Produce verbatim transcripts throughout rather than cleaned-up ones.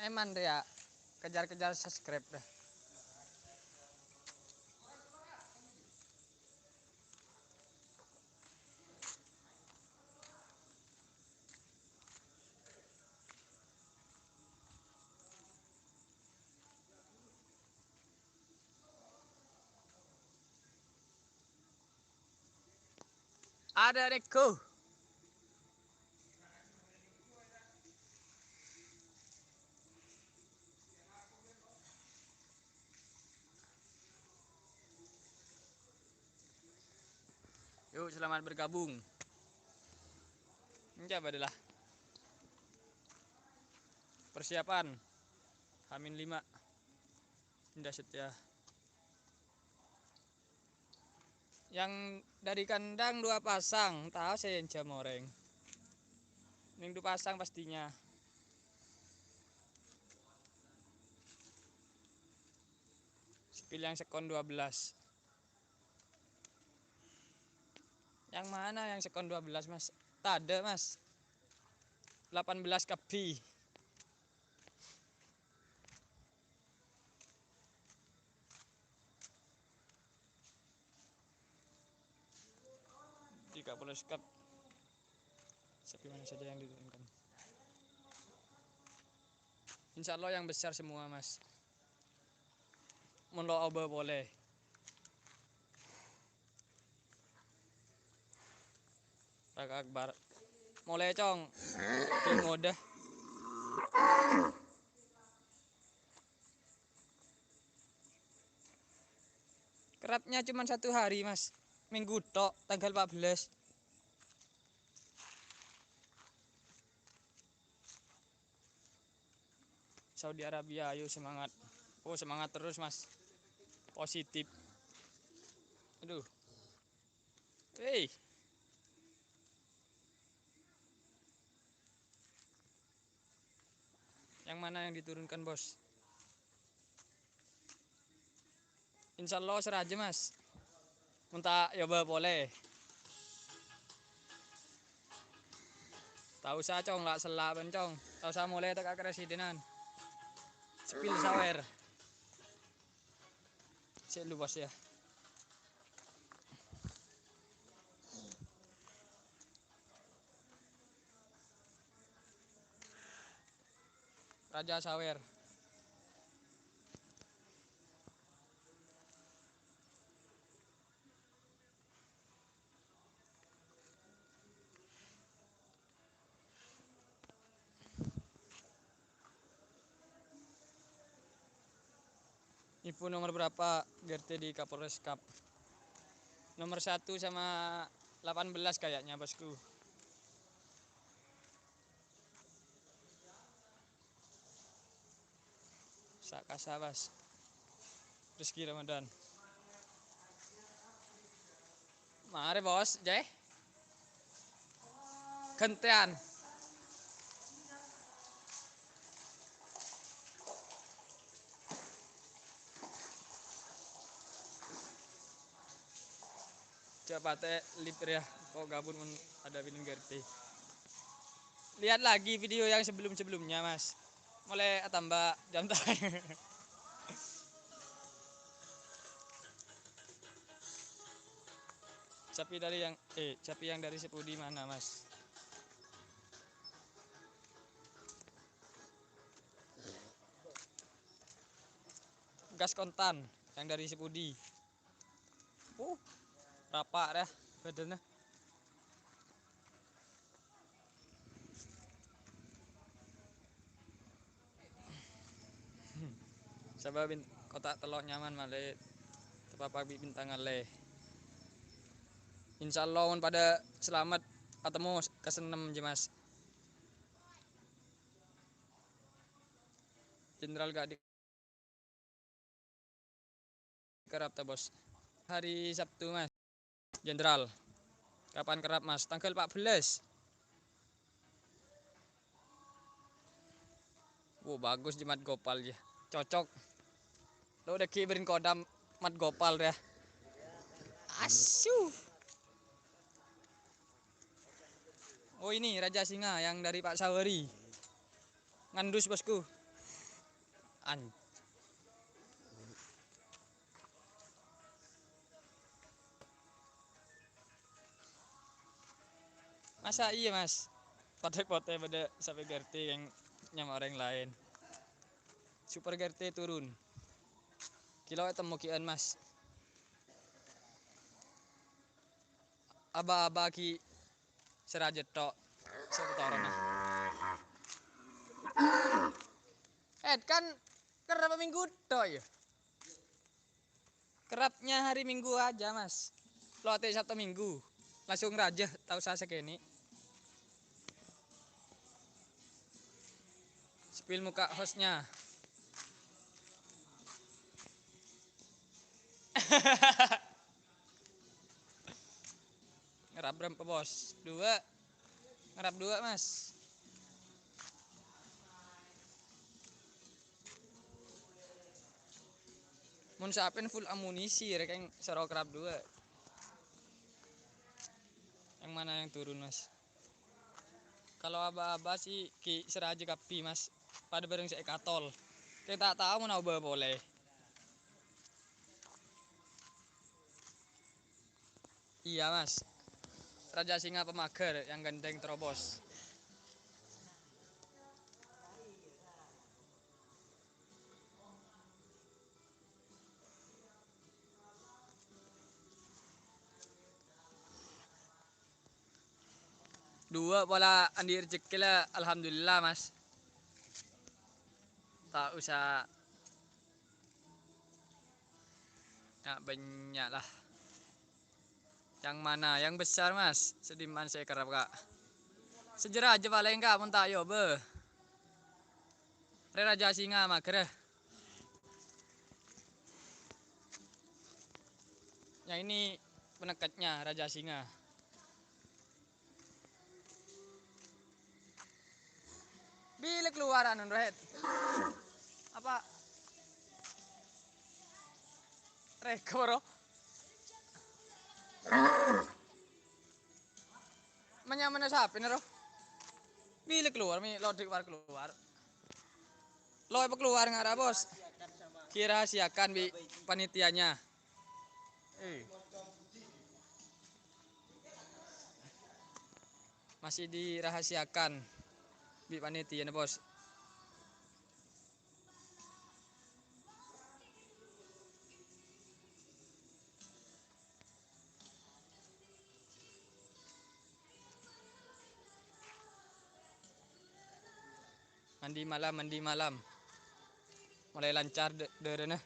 Eman rèya, kejar-kejar subscribe dah. Ada neko. Yuk, selamat bergabung. Ini apa adalah persiapan Hamin lima. Indah Setia. Yang dari kandang dua pasang, tahu saya yang jam oreng. Ning dua pasang pastinya. Sepil yang sekon dua belas. Yang mana yang sekon dua belas, Mas? Tade, Mas. Delapan belas kabi. Di Kapolres Cup. Sapi mana saja yang diturunkan? Insya Allah yang besar semua, Mas. Mon lo oba pole. Raka Akbar. Mole, Cong. Ki ngoda. Kerapnya cuma satu hari, Mas. Minggu tok, tanggal empat belas. Saudi Arabia, ayo semangat. Oh, semangat terus, Mas. Positif. Aduh. Hei. Yang mana yang diturunkan, Bos? Insya Allah seraja, Mas. Minta coba boleh. Tahu sa, Cong, la sella, Cong. Tahu sa mulai tak keresidenan. Sepil sawer. Cek luas ya. Raja Sawer. Ibu nomor berapa G R T di Kapolres Cup? Nomor satu sama delapan belas kayaknya, Bosku. Sakasa, Bos. Rizky Ramadan. Mari, Bos, Jai. Gantian. Coba teh lip ya, kok gabut mun ada bini ngerti. Lihat lagi video yang sebelum-sebelumnya, Mas. Mulai atamba jam ta-, sapi dari yang, eh, sapi yang dari Sepudi mana, Mas? Gas kontan yang dari Sepudi. Uh, rapak dah badannya. Sabâ bin-, kotak tello' nyaman malè tapapa bi' bintang allè. Insyaallah mon padâ salamet, atemmo ka sennem, Jemas. Jenderal Gadi. Kerap ta, Bos? Hari Sabtu, Mas. Jenderal. Kapan kerap, Mas? Tanggal empat belas. Wo, bagus jiyâ Mat Gopal, yâ. Cocok. Lo dâgghi' bâreng kodam Mat Gopal, yâ. Asu. Oh, ini Raja Singa yang dari Pak Sawari. Ngandus, Bosku. An-, Masa' iyâ, Mas? Padâ potè bâdâ sapè G R T yang nyama orèng laèn. Super G R T turun. Kilo ètemmo ghi'ân, Mas. Aba-aba ghi' sè rajâ tok. Sè kotoronna. Eh, kan kerrap minggu tok, yâ? Kerrapnya hari Minggu aja, Mas. Lo ate Sabtu Minggu. Langsung rajâ, ta' usa sakènè'. Spill muka hostnya. Ngerap berapa, Bos? Dua. Ngerap dua, Mas. Mon sapèn full amunisi, rèkèng soro kerrap dua. Yang mana yang turun, Mas? Kalau aba-aba sih ghi' sè rajâ kabbhi, Mas. Padâ bhâreng sè èkatol. Kèng ta' tao mon aobâ polè. Iya, Mas. Raja singa pemager yang ganteng terobos. Dua pola andi' rejekke la, alhamdulillah, Mas. Ta' usa na' bannya' lah. Yang mana? Yang besar, Mas. Sè dimman sè kerrap, Ka'? Sè jârâ jâ palèng, Ka', mon ta' aobâ. Rè raja singa magerra. Yang ini penekatnya, raja singa. Bilâ keluar anu, Red? Apa? Rèko, bro. Manya-manya sapè, Ro? Bilâ keluar, mi' lo' dhi' war keluar. Lo' èpakeluar ngara, Bos. Dirahasiakan bi' panitianya. Eh. Masih dirahasiakan bi' panitiana, Bos. Mandi malam, mandi malam. Mulai lancar dâ-, dârâna.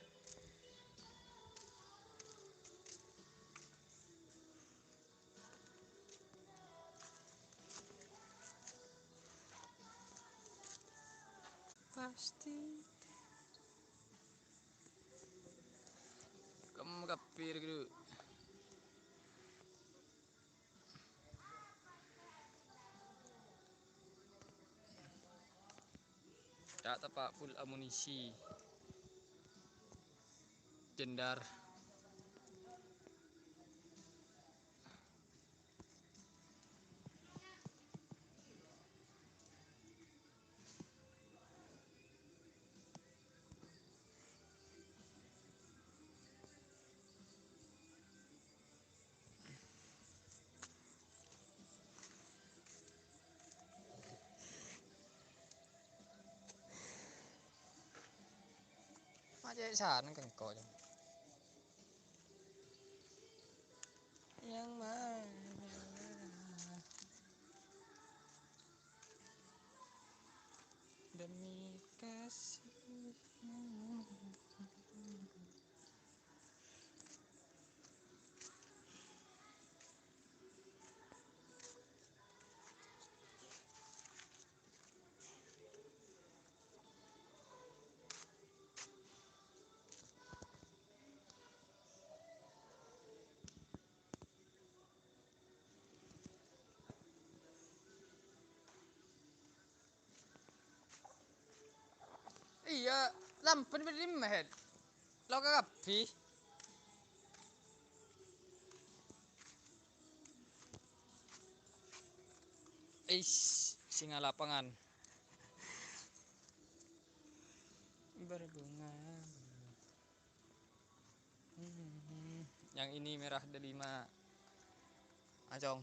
Pasti. Kamu kapir gitu. Ta' teppa' full amunisi. Jendar. Macet sana kengko, Cong. Yang mana? Demi kasih. Iyâ, lamban bâdâ è dimma, Hèt? Loka kabbhi. Eish, singa lapangan. Berbunga. Hmm, yang ini merah delima. Acong.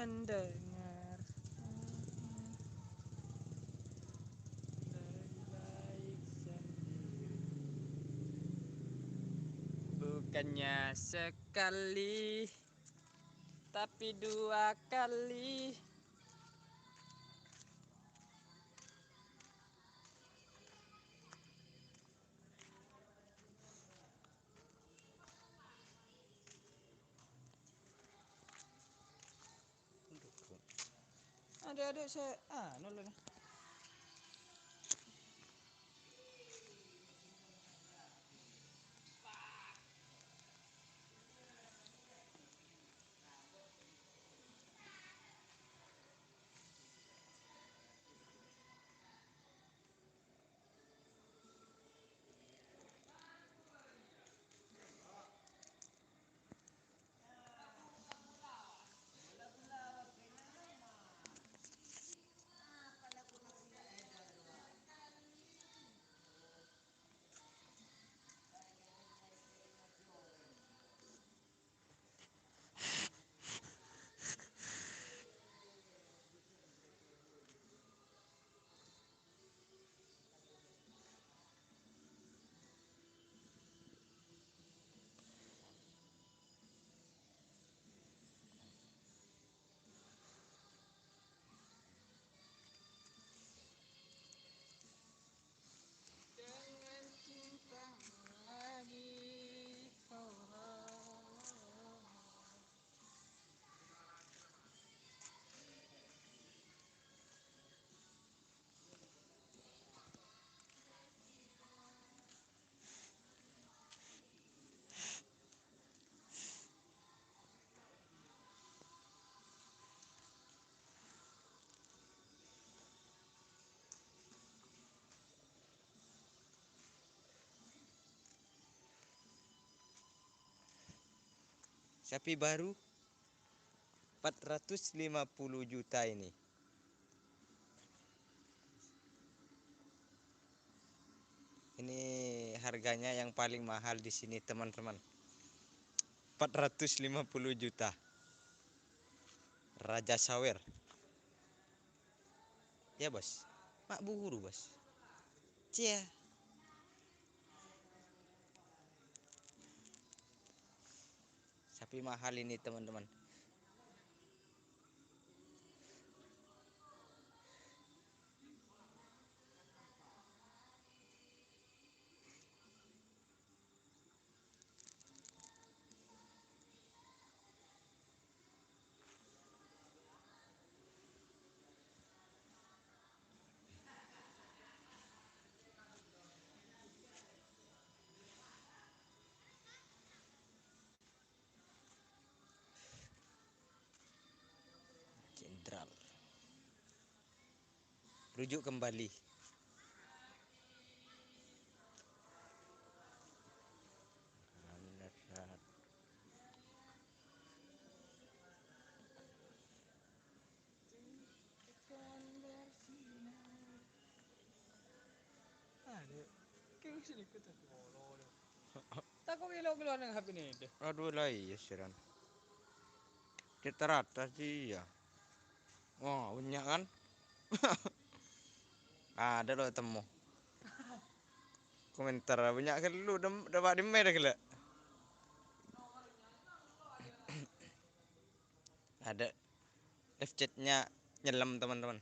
Mendengar lebih baik sendiri. Bukannya sekali, tapi dua kali. Adek-adek se-, anu lah. Dengan cinta lagi. Oh, oh, oh. Sapi baru empat ratus lima puluh juta ini. Ini harganya yang paling mahal di sini, teman-teman. Empat ratus lima puluh juta. Raja Sawer. Ya, Bos. Mak buru, Bos. Cia. Sapi mahal ini, teman-teman. Jenderal. Rujuk kembali. Adhu, kèng sè nèko tako' lo. Tako' kèlo-kèlo neng H P nèko. Adhu, la iyâ, sèran. Cè' tarata sih, iyâ. Wah, bânnya' kan? Adâ' lo temmo. Komentar bânnya' ghâllu, dem-, dâpa' dimma dâ' ghellâ'. Adâ'. Live chat-nya nyellem, teman-teman.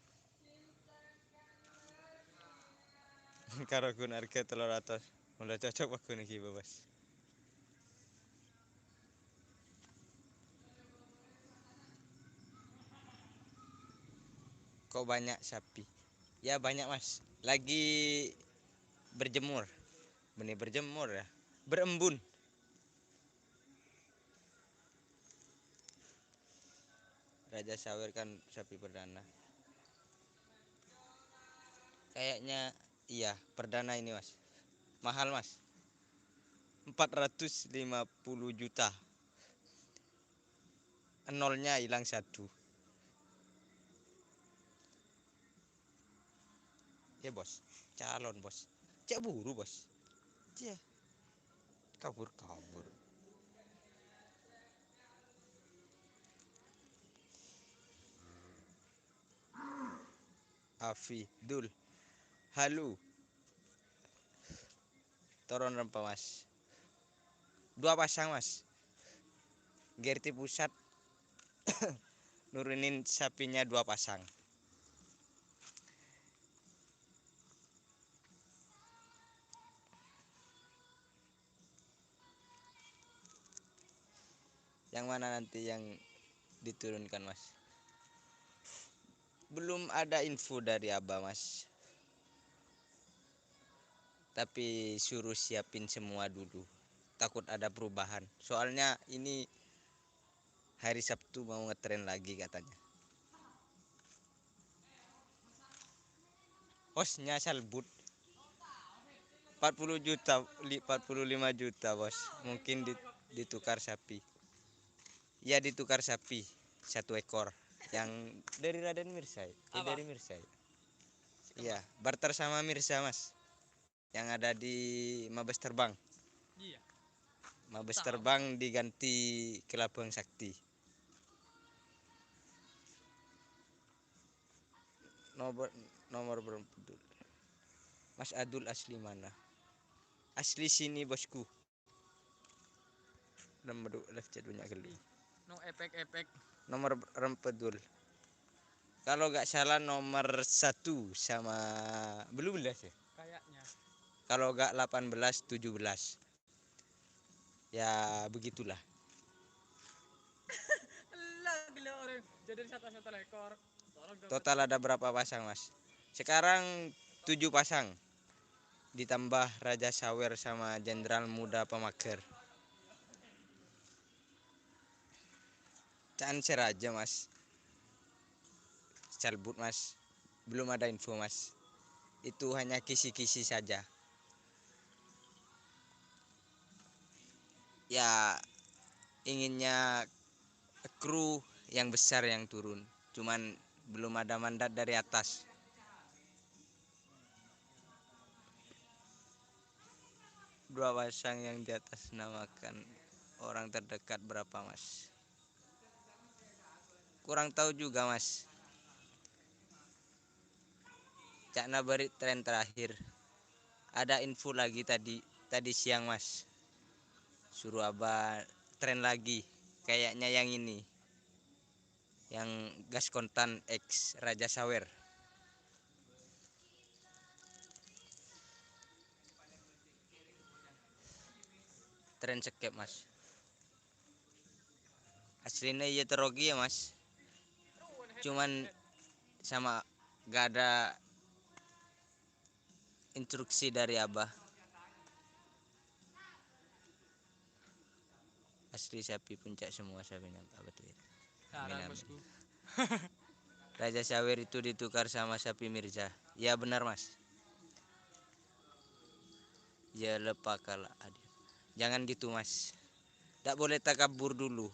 Karo ghun arghâ tello ratos. Mula cocok pagghun ghi, Bos. Kok banyak sapi? Ya, banyak, Mas. Lagi berjemur. Bânnè berjemur, ya. Berembun. Raja Sawer kan sapi perdana. Kayaknya iya, perdana ini, Mas. Mahal, Mas. Empat ratus lima puluh juta. Nolnya hilang satu. Ya, Bos. Calon, Bos. Cè' buru, Bos. Cè'. Kabur-kabur. Afi, Dul. Halu. Toron rempa, Mas. Dua pasang, Mas. Gerti Pusat nurunin sapinya dua pasang. Yang mana nanti yang diturunkan, Mas? Belum ada info dari Abah, Mas. Tapi suruh siapin semua dulu. Takut ada perubahan. Soalnya ini hari Sabtu mau ngetren lagi katanya. Osnya Salbut. Empat puluh juta, li-, empat puluh lima juta, Bos. Mungkin di-, ditukar sapi. Ya, ditukar sapi satu ekor. Yang dari Raden Mirsai. Eh, dari Mirsai. Iya, barter sama Mirza, Mas. Yang ada di Mabes Terbang. Iya. Mabes Terbang diganti Kelabang Sakti. Nomor, nomor berapa dulu? Mas Adul asli mana? Asli sini, bosku. Nomor du-, live chat banyak gelu. No efek-efek. Nomor rempa dul. Kalau nggak salah nomor satu sama belum belas ya? Kayaknya. Kalau nggak delapan belas, tujuh belas. Ya, begitulah. Lah, gila orang. Jadi satu, satu ekor. Total ada berapa pasang, Mas? Sekarang tujuh pasang. Ditambah Raja Sawer sama Jenderal Muda Pemager. Ca'an sè rajâ, Mas. Calbut, Mas. Belum ada info, Mas. Itu hanya kisi-kisi saja. Ya, inginnya kru yang besar yang turun. Cuman belum ada mandat dari atas. Dua pasang yang diatasnamakan orang terdekat berapa, Mas? Kurang tahu juga, Mas. Ca'na bâri' tren terakhir. Ada info lagi tadi, tadi siang, Mas. Suruh Abah tren lagi. Kayaknya yang ini. Yang gas kontan X Raja Sawer. Tren sekep, Mas. Aslinya iya terro kèya, Mas. Cuman sama gak ada instruksi dari Abah. Asli sapi puncak semua sapinya, Pak Betul. Amin, amin. Raja Sawer itu ditukar sama sapi Mirza. Ya, benar, Mas. Ya, lepa kala adil. Jangan gitu, Mas. Ndak boleh takabur dulu.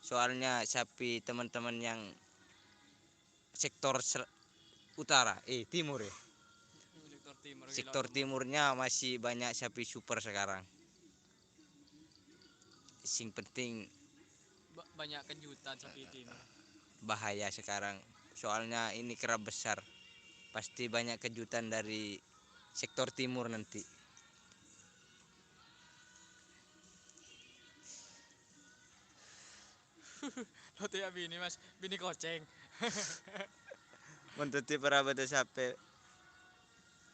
Soalnya sapi teman-teman yang sektor sel-, utara, eh, timur ya. Sektor timur, sektor timurnya masih banyak sapi super sekarang. Sing penting ba-, banyak kejutan sapi timur. Bahaya sekarang. Soalnya ini kerap besar. Pasti banyak kejutan dari sektor timur nanti. Lo tuh ya bini, Mas, bini koceng. Mon dhâddhi parabâdhâ sapè,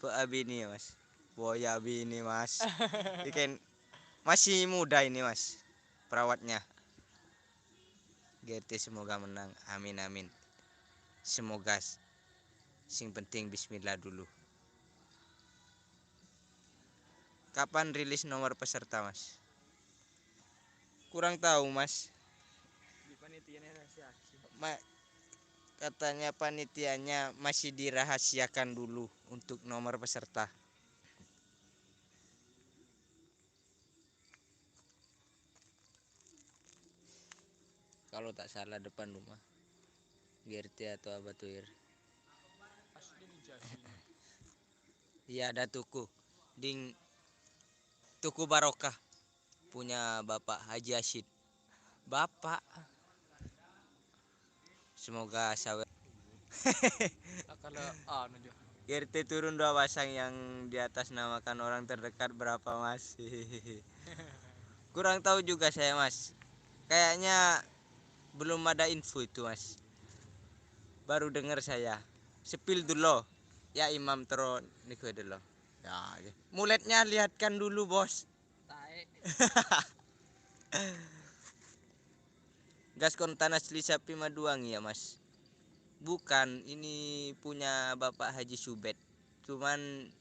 bâ' abini ya, Mas. Wo, ya abini, Mas. Iken masih muda ini, Mas, perawatnya. G T semoga menang. Amin, amin. Semoga s-, sing penting bismillah dulu. Kapan rilis nomor peserta, Mas? Kurang tahu, Mas. Di panitia nih rahasiakan. Ma-, katanya panitianya masih dirahasiakan dulu untuk nomor peserta. Kalau tak salah depan rumah. G R T atau Abah Tuir. Asli di Jasin. Iya, ada toko. Ding Toko Barokah. Punya Bapak Haji Asyid. Bapak. Semoga sawer. Akala anu, Jo. R T turun dua pasang yang diatasnamakan orang terdekat berapa, Mas? Kurang tahu juga saya, Mas. Kayaknya belum ada info itu, Mas. Baru dengar saya. Spill dulu. Ya, Imam, terus niku dulu. Ya, oke. Muletnya lihatkan dulu, Bos. Tae. Gas kontan asli sapi Maduwangi ya, Mas? Bukan, ini punya Bapak Haji Subed. Cuman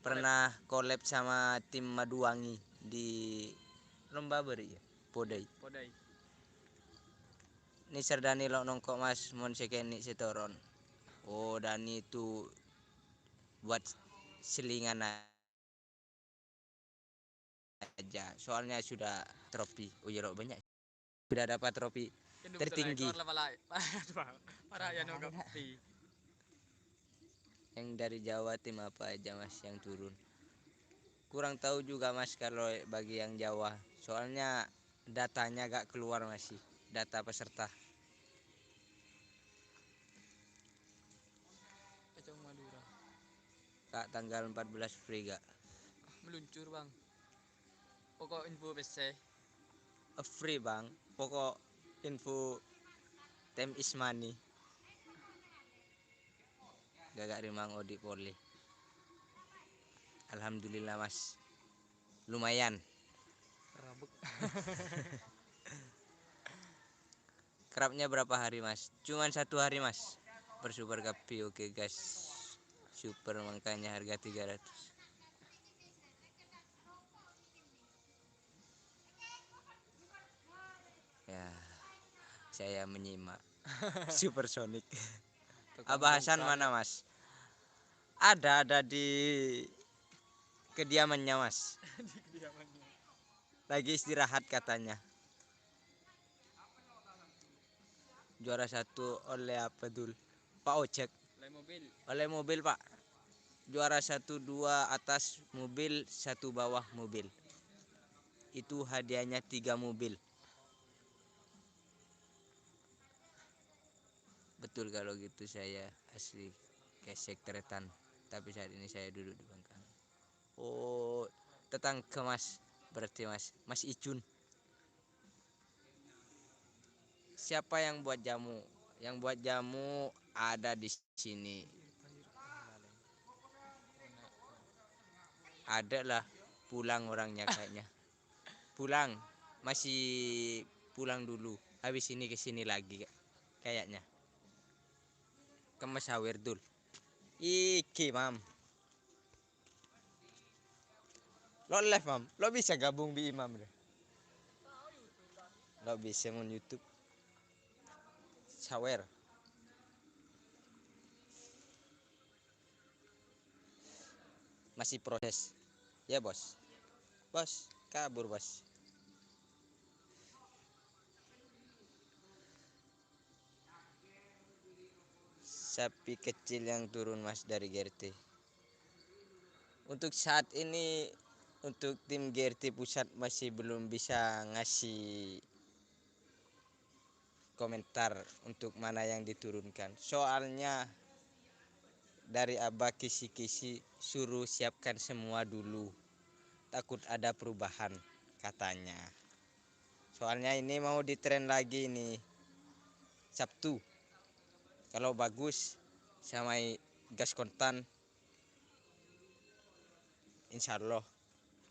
pernah collab sama tim Maduwangi di lomba beri ya? Podai. Podai. Ini Serdani lo nongko, Mas, mon sekeni setoron. Oh, Dani itu buat selingan aja. Soalnya sudah trofi. Oh iya, lo banyak. Sudah dapat trofi tertinggi. Yang dari Jawa tim apa aja, Mas, yang turun? Kurang tahu juga, Mas, kalau bagi yang Jawa. Soalnya datanya gak keluar masih, data peserta. Kacang Madura. Kak, tanggal empat belas free gak? Meluncur, Bang. Pokok info pesse. Free, Bang. Pokok info tem ismani. Gak, gak rimang odi poli. Alhamdulillah, Mas. Lumayan. Rabek. Kerapnya berapa hari, Mas? Cuman satu hari, Mas. Bersuper kapi, oke, guys. Super, makanya harga tiga ratus. Ya, saya menyimak. Supersonic. Abah Hasan mana, Mas? Ada, ada di kediamannya, Mas. Di kediamannya. Lagi istirahat katanya. Juara satu oleh apa, Dul? Pak Ojek. Oleh mobil. Oleh mobil, Pak. Juara satu dua atas mobil, satu bawah mobil. Itu hadiahnya tiga mobil. Betul kalau gitu, saya asli Kesek Tretan, tapi saat ini saya duduk di Bangkang. Oh, tetangga, Mas. Berarti, Mas, Mas Ijun. Siapa yang buat jamu? Yang buat jamu ada di sini. Ada lah, pulang orangnya kayaknya. Pulang, masih pulang dulu. Habis ini ke sini lagi, kayaknya. Ke Mas Sawer, Dul. Iki, Mam. Lo live, Mam. Lo bisa gabung bi Imam deh. Lo bisa mon YouTube. Sawer. Masih proses. Ya, Bos. Bos, kabur, Bos. Sapi kecil yang turun, Mas, dari G R T. Untuk saat ini, untuk tim G R T pusat masih belum bisa ngasih komentar untuk mana yang diturunkan. Soalnya dari Abah kisi-kisi suruh siapkan semua dulu. Takut ada perubahan, katanya. Soalnya ini mau di-train lagi ini Sabtu. Kalau bagus sama i-, gas kontan, insya Allah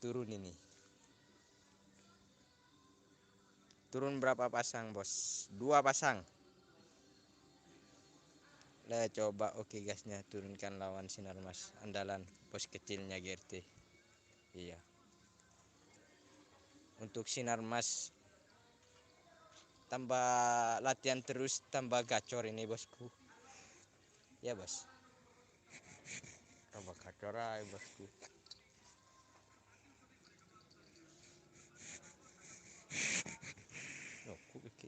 turun ini. Turun berapa pasang, Bos? Dua pasang. Lah, coba oke gasnya turunkan lawan Sinarmas andalan bos kecilnya G R T. Iya. Untuk Sinarmas tambah latihan terus, tambah gacor ini, Bosku. Ya, Bos. Tambah gacor aja, Bosku. Loh, kok iki?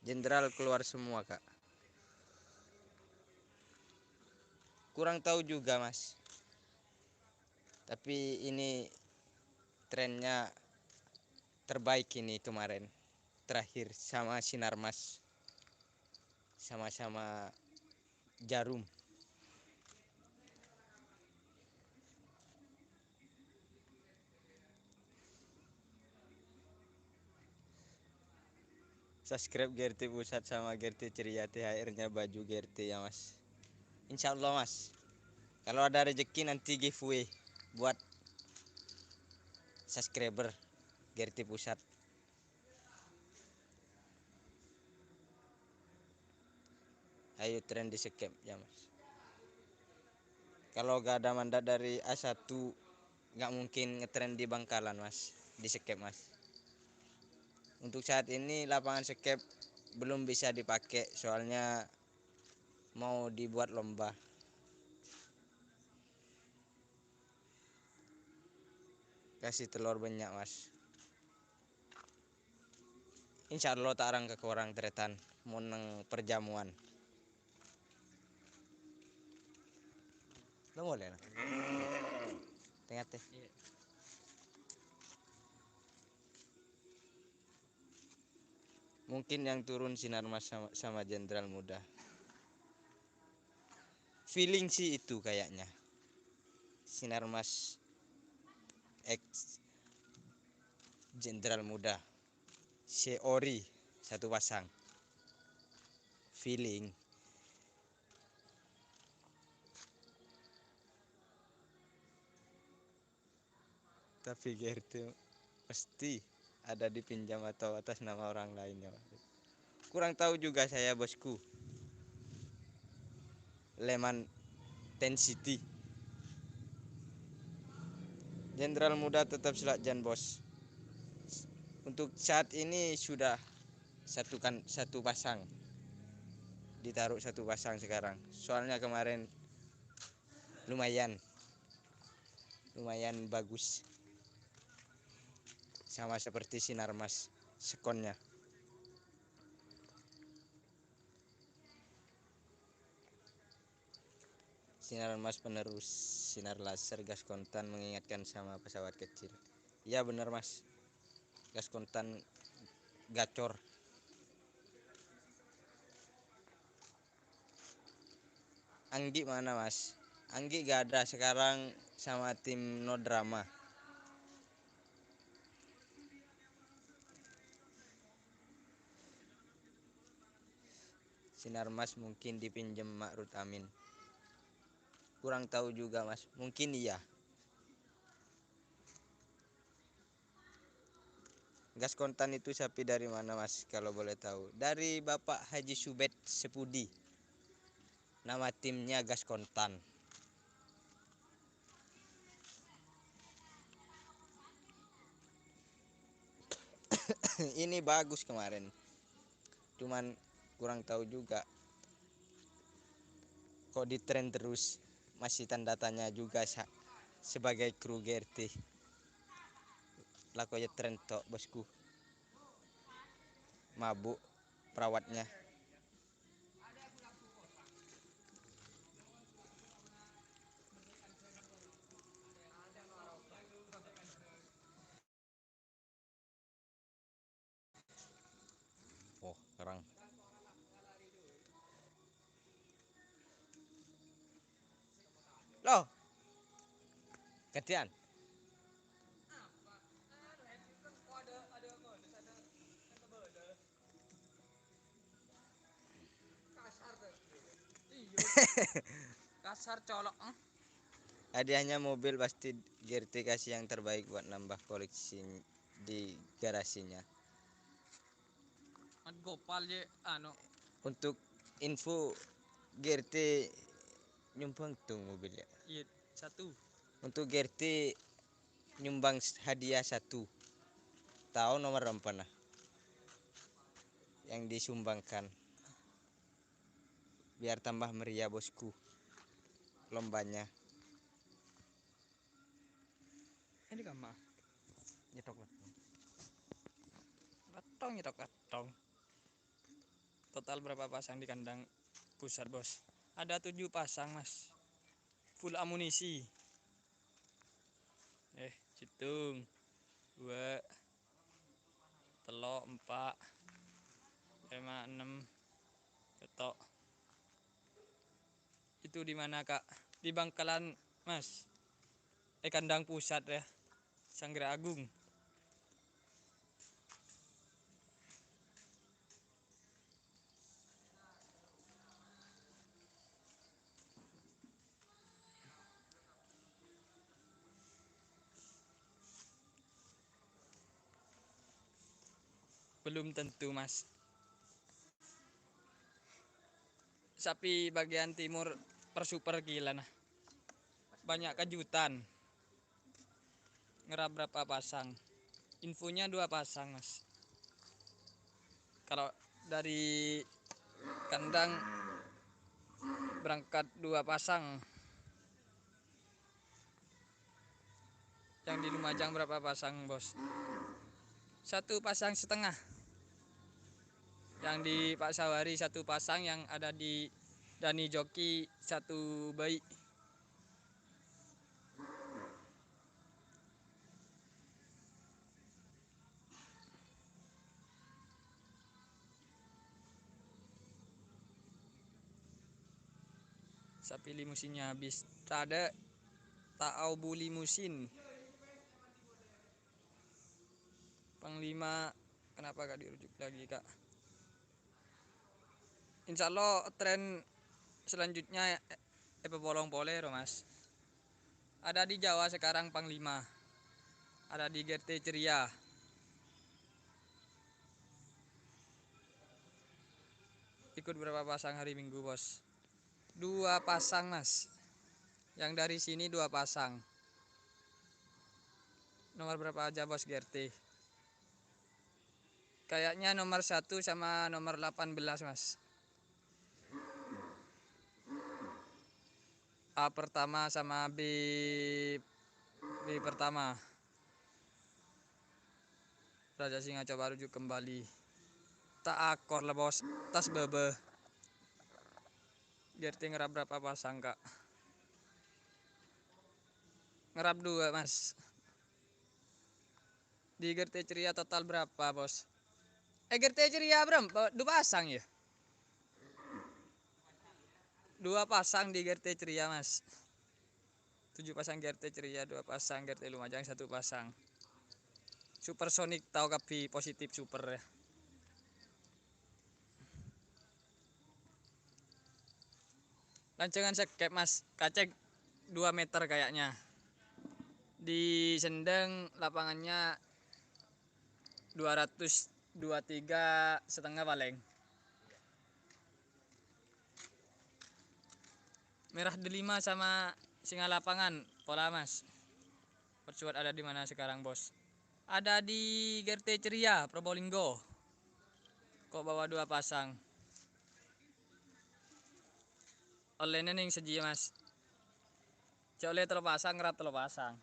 Jenderal keluar semua, Kak. Kurang tahu juga, Mas. Tapi ini trennya terbaik ini kemarin, terakhir sama Sinarmas, sama-sama Jarum. Subscribe Gerti Pusat sama Gerti Ceria, T H R-nya baju Gerti ya, Mas. Insya Allah, Mas. Kalau ada rezeki, nanti giveaway buat subscriber Gerti Pusat. Ayo tren di skep ya, Mas. Kalau gak ada mandat dari A satu, nggak mungkin ngetren di Bangkalan, Mas. Di skep, Mas. Untuk saat ini lapangan skep belum bisa dipakai, soalnya mau dibuat lomba. Kasih telur banyak, Mas. Insya Allah ta' arang kakorang taretan mon neng perjamuan. Lo boleh, nah. Tengah teh. Iya. Mungkin yang turun Sinarmas sama, sama Jenderal Muda. Feeling sih itu kayaknya. Sinarmas X Jenderal Muda. Seori satu pasang. Feeling. Tapi G R T mesti ada dipinjam atau atas nama orang lainnya. Kurang tahu juga saya, bosku. Leman Ten City. Jenderal Muda tetap selak jan, Bos. Untuk saat ini sudah satu kan, satu pasang. Ditaruh satu pasang sekarang. Soalnya kemarin lumayan, lumayan bagus. Sama seperti Sinarmas sekonnya. Sinarmas penerus sinar laser gas kontan mengingatkan sama pesawat kecil. Iya bener, Mas. Gas kontan gacor. Anggi mana, Mas? Anggi gak ada, sekarang sama tim No Drama. Sinarmas mungkin dipinjem Ma'ruf Amin. Kurang tahu juga, Mas. Mungkin iya. Gas kontan itu sapi dari mana, Mas, kalau boleh tahu? Dari Bapak Haji Subed Sepudi. Nama timnya Gas Kontan. Ini bagus kemarin. Cuman kurang tahu juga. Kok di tren terus? Masih tanda tanya juga sa-, sebagai kru G R T. Lakonya tren tok, bosku. Mabuk perawatnya. Oh, kerang. Loh. Gantian. Kasar colok, eh. Hadiahnya mobil pasti Gerti kasih yang terbaik buat nambah koleksi di garasinya. Kan gopal je, anu. Untuk info, Gerti nyumbang tung mobil ya. Iya, satu. Untuk Gerti nyumbang s-, hadiah satu. Tahu nomor berapa nah? Yang disumbangkan. Biar tambah meriah, bosku. Lombanya. Ini kamma. Nyetok, nyetok. Nyetok, nyetok, nyetok. Total berapa pasang di kandang pusat, Bos? Ada tujuh pasang, Mas. Full amunisi. Eh, situng. Dua, tello', empa', lèma', ennem, pètto'. Itu di mana, Kak? Di Bangkalan, Mas. Eh, kandang pusat, ya. Sanggar Agung. Belum tentu, Mas. Sapi bagian timur per-super gila, nah. Banyak kejutan. Ngerap berapa pasang? Infonya dua pasang, Mas. Kalau dari kandang berangkat dua pasang. Yang di Lumajang berapa pasang, Bos? Satu pasang setengah. Yang di Pak Sawari satu pasang, yang ada di Dani Joki satu bayi. Sapi limusinnya habis. Tadâ', ta' aobuli limusin. Panglima, kenapa gak dirujuk lagi, Kak? Insya Allah tren selanjutnya, eh, epapolong polè, ro, Mas. Ada di Jawa sekarang Panglima. Ada di G R T Ceria. Ikut berapa pasang hari Minggu, Bos? Dua pasang, Mas. Yang dari sini dua pasang. Nomor berapa aja, Bos, G R T? Kayaknya nomor satu sama nomor delapan belas, Mas. A pertama sama B, B pertama. Raja Singa coba rujuk kembali. Ta' akor la, Bos. Tas bâbâ. G R T ngerap berapa pasang, Kak? Ngerap dua, Mas. Di G R T Ceria total berapa, Bos? Eh, G R T Ceria berapa? Dua pasang, ya? Dua pasang di G R T Ceria, Mas. Tujuh pasang G R T Ceria, dua pasang G R T Lumajang, satu pasang. Supersonic, tao kabbhi positif super, ya. Lancangan sekep, Mas. Kacek dua meter kayaknya. Di Sendang lapangannya dua ratus dua tiga setengah paling. Merah Delima sama Singa Lapangan, pola, Mas. Persuat ada di mana sekarang, Bos? Ada di G R T Ceria, Probolinggo. Kok bawa dua pasang? Ollèna nèng sajiyâ, Mas. Jhâ' ollè tello pasang, ngerap tello pasang.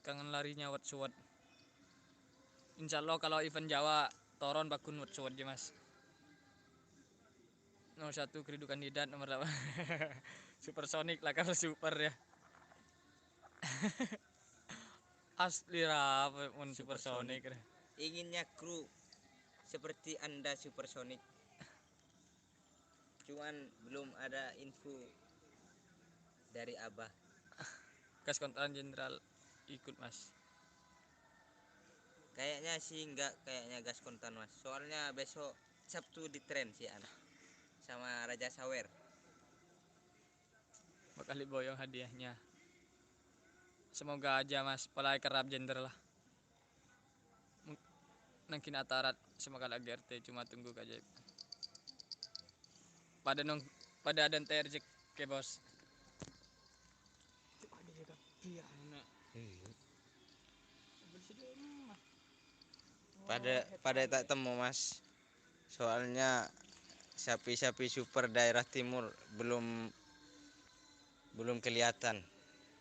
Kangen larinya wet-suwet. Insya Allah kalau event Jawa toron paggun wet-suwet ya, Mas. Nomor satu Geridu kandidat, nomor delapan Supersonic, lakar super ya. Asli ra, mon Supersonic ra. Inginnya kru seperti Anda, Supersonic. Cuman belum ada info dari Abah. Gas Kontan Jenderal ikut, Mas. Kayaknya sih enggak, kayaknya Gas Kontan, Mas. Soalnya besok Sabtu di tren sih, anak. Sama Raja Sawer. Bakal boyong hadiahnya. Semoga aja, Mas, polaè kerrap jender lah. Mung-, nangkin atarat semakala G R T cuma tunggu kaja. Pada nong-, pada ada ente rejekke, Bos. Iya. Pada, pada tak temu, Mas. Soalnya sapi-sapi super daerah timur belum, belum kelihatan.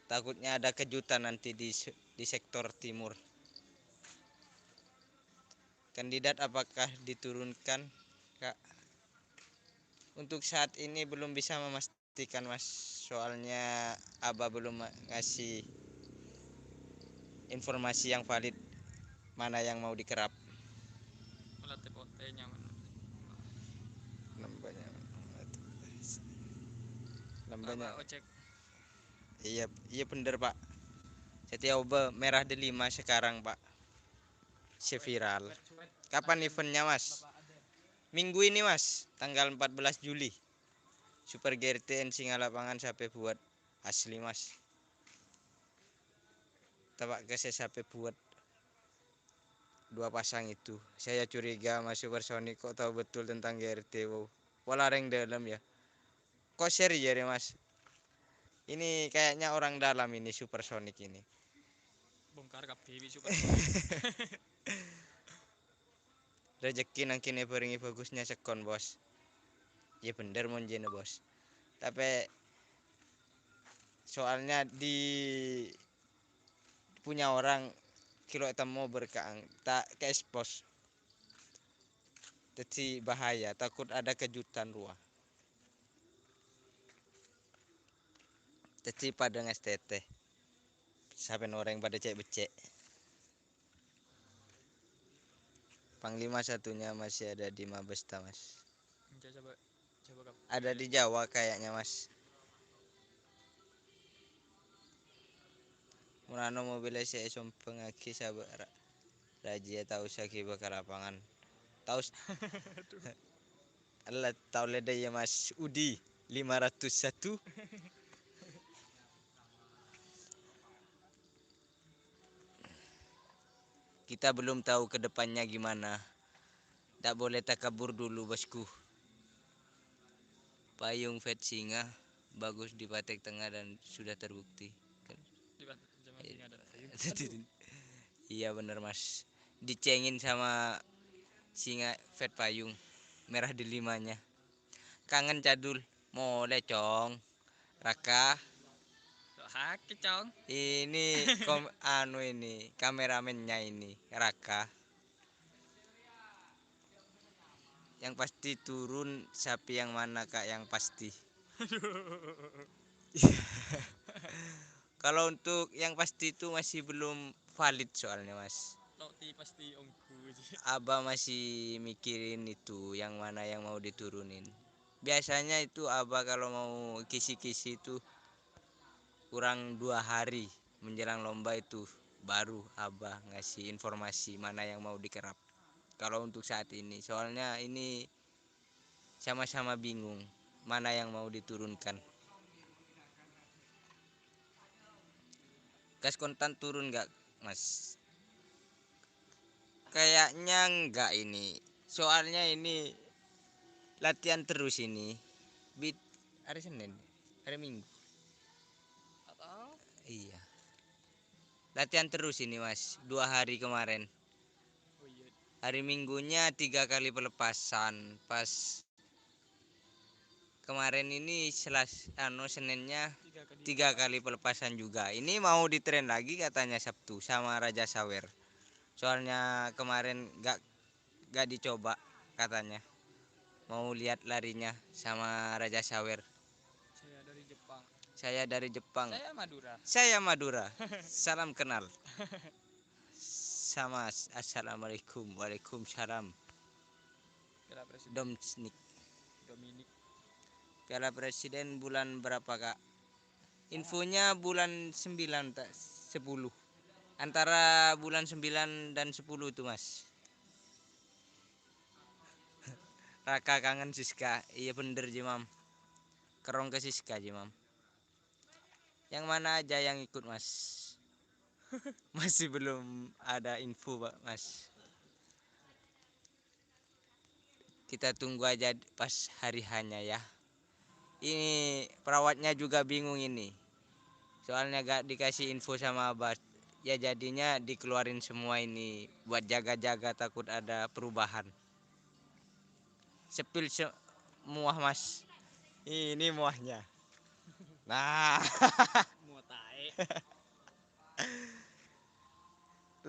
Takutnya ada kejutan nanti di se-, di sektor timur. Kandidat apakah diturunkan, Kak? Untuk saat ini belum bisa memastikan, Mas. Soalnya Abah belum ma-, ngasih informasi yang valid, mana yang mau dikerap. Nambahnya. Nambahnya. Iya, iya bener, Pak. Jadi oba merah delima sekarang, Pak. Seviral. Kapan eventnya, Mas? Minggu ini, Mas, tanggal empat belas Juli. Super G R T N Singa Lapangan sampai buat asli, Mas. Tapak ke saya sampai buat dua pasang itu. Saya curiga Mas Supersonic kok tahu betul tentang G R T, wow. Pola reng dalam ya. Kok share ya, Mas? Ini kayaknya orang dalam ini, Supersonic ini. Bongkar kabeh wi Supersonic. Rejeki nangkene barengi bagusnya sekon, Bos. Ya bener mon jene, Bos. Tapi soalnya di punya orang kilo temo berkaang tak ke expose. Jadi bahaya, takut ada kejutan rowa. Jadi pada ngestete. Sampai orang pada cek becek. Panglima satunya masih ada di Mabes, ta, Mas? Coba, coba, Kak. Ada di Jawa kayaknya, Mas. Mulano mobilnya saya sombengagi sabar. Razia taus lagi ke lapangan. Taus. Aduh. Allah tahu leda ya, Mas Udi, lima ratus satu. Kita belum tahu ke depannya gimana. Tak boleh takabur dulu, Bosku. Payung Fat Singa bagus di Patek Tengah dan sudah terbukti. Di Patek Tengah ada payung. Iya bener, Mas. Dicengin sama Singa Fat Payung. Merah delimanya. Kangen Cadul. Mole, Cong. Raka. Hake, Cong. Ini kom-, anu ini, kameramennya ini, Raka. Yang pasti turun sapi yang mana, Kak, yang pasti? Kalau untuk yang pasti itu masih belum valid soalnya, Mas. Tok ti pasti onggu ji. Abah masih mikirin itu, yang mana yang mau diturunin. Biasanya itu Abah kalau mau kisi-kisi itu kurang dua hari menjelang lomba itu baru Abah ngasih informasi mana yang mau dikerap. Kalau untuk saat ini, soalnya ini sama-sama bingung mana yang mau diturunkan. Gas kontan turun nggak, Mas? Kayaknya enggak ini. Soalnya ini latihan terus ini. Bit-, hari Senin, hari Minggu. Atau? Iya. Latihan terus ini, Mas. Dua hari kemarin. Oh, iya. Hari Minggunya tiga kali pelepasan. Pas kemarin ini Selas-, anu, Seninnya tiga kali pelepasan juga. Ini mau ditren lagi katanya Sabtu sama Raja Sawer. Soalnya kemarin nggak, nggak dicoba katanya. Mau lihat larinya sama Raja Sawer. Saya dari Jepang. Saya dari Jepang. Saya Madura. Saya Madura. Salam kenal. Sama as-, assalamualaikum. Waalaikumsalam. Piala Presiden. Domsnik. Dominik. Piala Presiden bulan berapa, Kak? Infonya bulan sembilan, tak, sepuluh. Antara bulan sembilan dan sepuluh itu, Mas. Raka kangen Siska. Iya bener, Ji, Mam. Kerong ke Siska, Ji, Mam. Yang mana aja yang ikut, Mas? Masih belum ada info, Pak, Mas. Kita tunggu aja pas hari hanya ya. Ini perawatnya juga bingung ini. Soalnya gak dikasih info sama Abah. Ya jadinya dikeluarin semua ini buat jaga-jaga takut ada perubahan. Sepil se-, muah, Mas. Ini muahnya. Nah. Muah tae.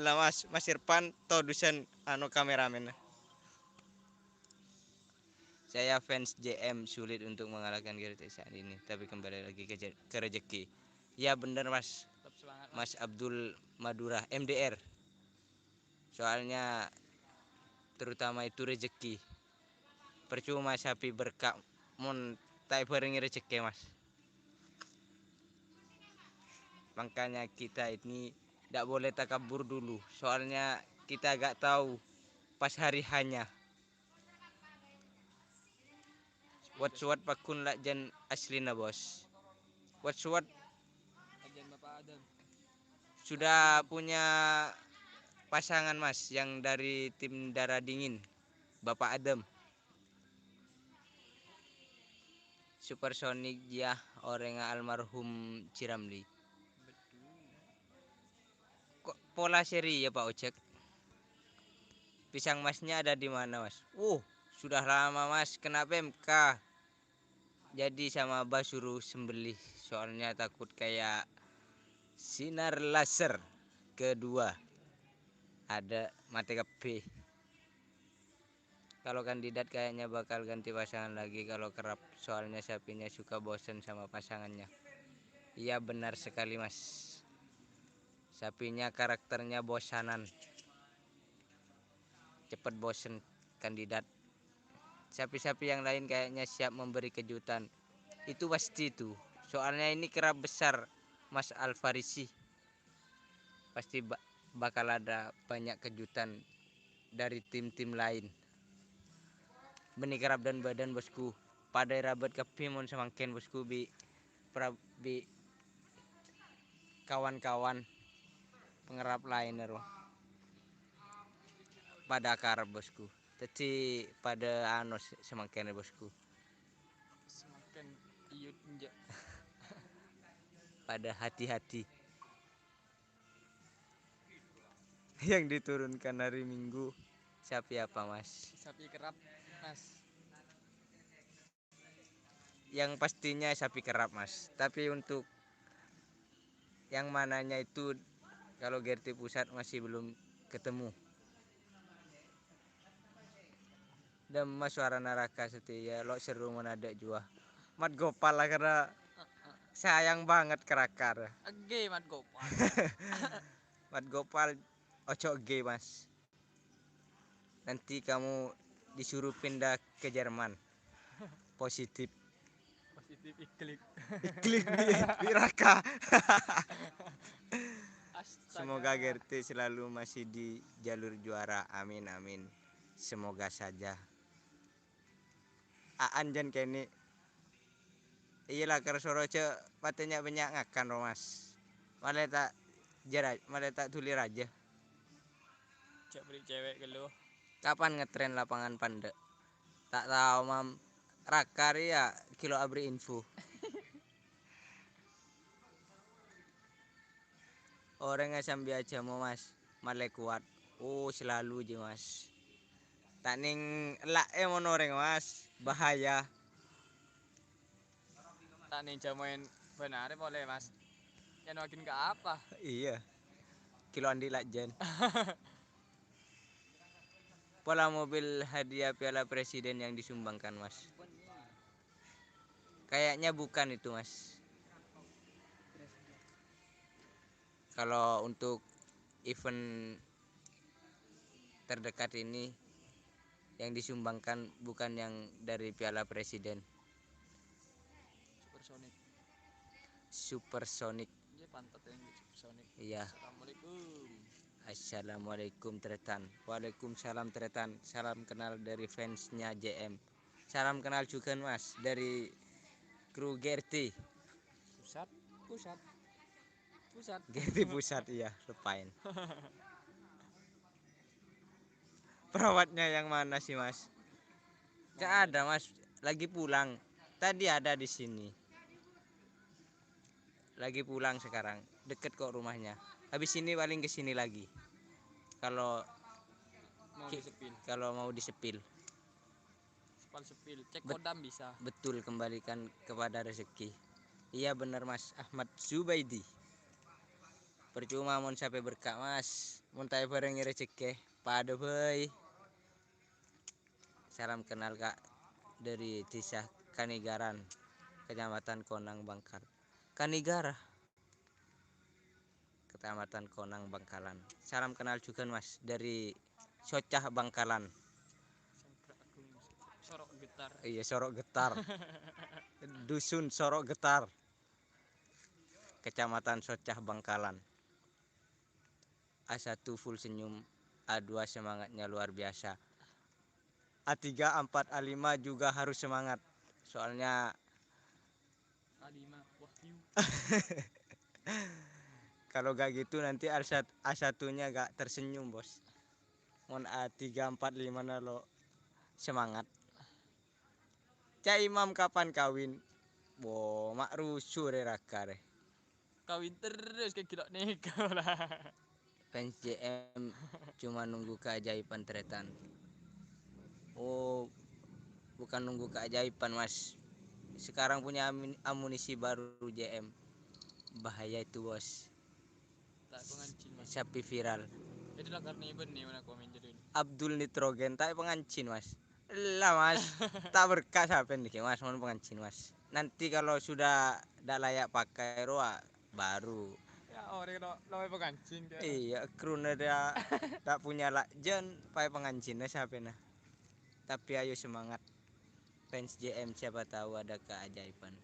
Lah, Mas, Mas Irfan, todusen, anu, kameramen. Saya fans J M, sulit untuk mengalahkan Gareth saat ini, tapi kembali lagi ke je-, ke rezeki. Ya, bener, Mas. Tetap Mas Abdul Madura, M D R. Soalnya terutama itu rezeki. Percuma sapi berkak mon ta' èbhârengngè rezeki, Mas. Makanya kita ini ndak boleh takabur dulu. Soalnya kita nggak tahu pas hari hanya. Wat-suwat paggun la' jân aslina, Bos. Wat-suwat sudah punya pasangan, Mas, yang dari tim Darah Dingin, Bapak Adem. Supersonic, ya, orèngnga almarhum Jiramli. Kok pola seri ya, Pak Ojek? Pisang Masnya ada di mana, Mas? Wuh, sudah lama, Mas, kena P M K. Jadi sama Abah suruh sembelih, soalnya takut kayak sinar laser kedua. Ada mati kabbhi. Kalau kandidat kayaknya bakal ganti pasangan lagi kalau kerap, soalnya sapinya suka bosen sama pasangannya. Iya, benar sekali, Mas. Sapinya karakternya bosanan. Cepet bosen kandidat. Sapi-sapi yang lain kayaknya siap memberi kejutan. Itu pasti itu. Soalnya ini kerap besar, Mas Alfarisi. Pasti ba-, bakal ada banyak kejutan dari tim-tim lain. Bânnè kerap dân-bâdân, Bosku. Padâ èrabât kabbhi mon samangkèn, Bosku, bi' pra-, bi' kawan-kawan pangerrap laèn ro. Padâ akarep, Bosku. Dhâddhi padâ anu s-, samangkèn, Bosku. Samangkèn iyut enjâ'. Padâ hati-hati. Yang diturunkan hari Minggu, sapi apa, Mas? Sapi kerap, Mas. Yang pastinya sapi kerap, Mas. Tapi untuk yang mananya itu, kalau Gerti Pusat masih belum ketemu. Dâmma suara naraka satèya, lo' serru mon adâ' juwa. Mat Gopal la karena sayang banget ka Rakar. Èngghi, Mat Gopal. Mat Gopal, ojo èngghi, Mas. Nanti kamu disuruh pindah ke Jerman. Positif. Positif iklim. Iklim bi', bi' raka. Astaga. Semoga Gerti selalu masih di jalur juara. Amin, amin. Semoga saja. Aan jân kènè'. Iyâ la, kerso rajâ patè nya'-bânnya' ngakan ro, Mas. Malè ta' jârâ-, malè ta' dhuli rajâ. Jhâ' bâri' cewek ghâllu. Kapan ngetrend lapangan pandâ'? Ta' tao, Mam. Rakar iyâ, ghi' lo' abri info. Orèngnga sambi ajhâmo, Mas. Malè kowat. Oh, selalu jiyâ, Mas. Ta' nèng ella'è mon orèng, Mas. Bahaya. Ta' nèng jhâmoèn bân arè polè, Mas. Nyanoaghin ka apa? Iyâ. Ghi' lo' andi' lajân. Pola mobil hadiah Piala Presiden yang disumbangkan, Mas. Kayaknya bukan itu, Mas. Kalau untuk event terdekat ini, yang disumbangkan bukan yang dari Piala Presiden. Supersonic. Supersonic. Iya, pantat yang supersonic. Iya. Assalamualaikum. Assalamualaikum, Tretan. Waalaikumsalam, Tretan. Salam kenal dari fansnya J M. Salam kenal juga, Mas, dari kru Gerti. Pusat, pusat, pusat. Gerti Pusat, iya, lupain. Perawatnya yang mana sih, Mas? Nggak ada, Mas. Lagi pulang. Tadi ada di sini. Lagi pulang sekarang. Deket kok rumahnya. Habis ini paling ke sini lagi. Kalau mau ki-, disepil. Kalau mau disepil. Sepal sepil. Cek Bet-, kodam bisa. Betul, kembalikan kepada rezeki. Iya bener, Mas Ahmad Zubaidi. Percuma mon sapè berkah, Mas. Mon ta' èbhârengngè rejhekkè, padâ bhâi. Salam kenal, Kak, dari Desa Kanigaran, Kecamatan Konang Bangkal. Kanigara. Kecamatan Konang, Bangkalan. Salam kenal juga, Mas, dari Socah, Bangkalan. Sanggra Agung, Sorok Getar. Iya, Sorok Getar. Dusun Sorok Getar. Kecamatan Socah, Bangkalan. A satu full senyum, A dua semangatnya luar biasa. A tiga, A empat, A lima juga harus semangat. Soalnya A lima, Wahyu. Kalau gak gitu nanti A satu, A satunya gak tersenyum, Bos. Mon A tiga, empat, lima na lo semangat. Cak Imam kapan kawin? Wo, mak rusuh re raka re. Kawin terus ke gila nih lah. Fans J M cuma nunggu keajaiban, Tretan. Oh, bukan nunggu keajaiban, Mas. Sekarang punya amun- amunisi baru J M. Bahaya itu, Bos. Tak pengancin, Mas. Sapi viral. Itu lah karena iben nih mana komen jadi. Abdul Nitrogen, tak pengancin, Mas. Lah, Mas. Tak berkah sampean niki, Mas, mon pengancin, Mas. Nanti kalau sudah ndak layak pakai roa baru. Ya, orang lo lo pengancin kayak. Iya, kruna dia tak punya lakjen, pakai pengancinnya siapa nah. Tapi ayo semangat fans J M, siapa tahu ada keajaiban.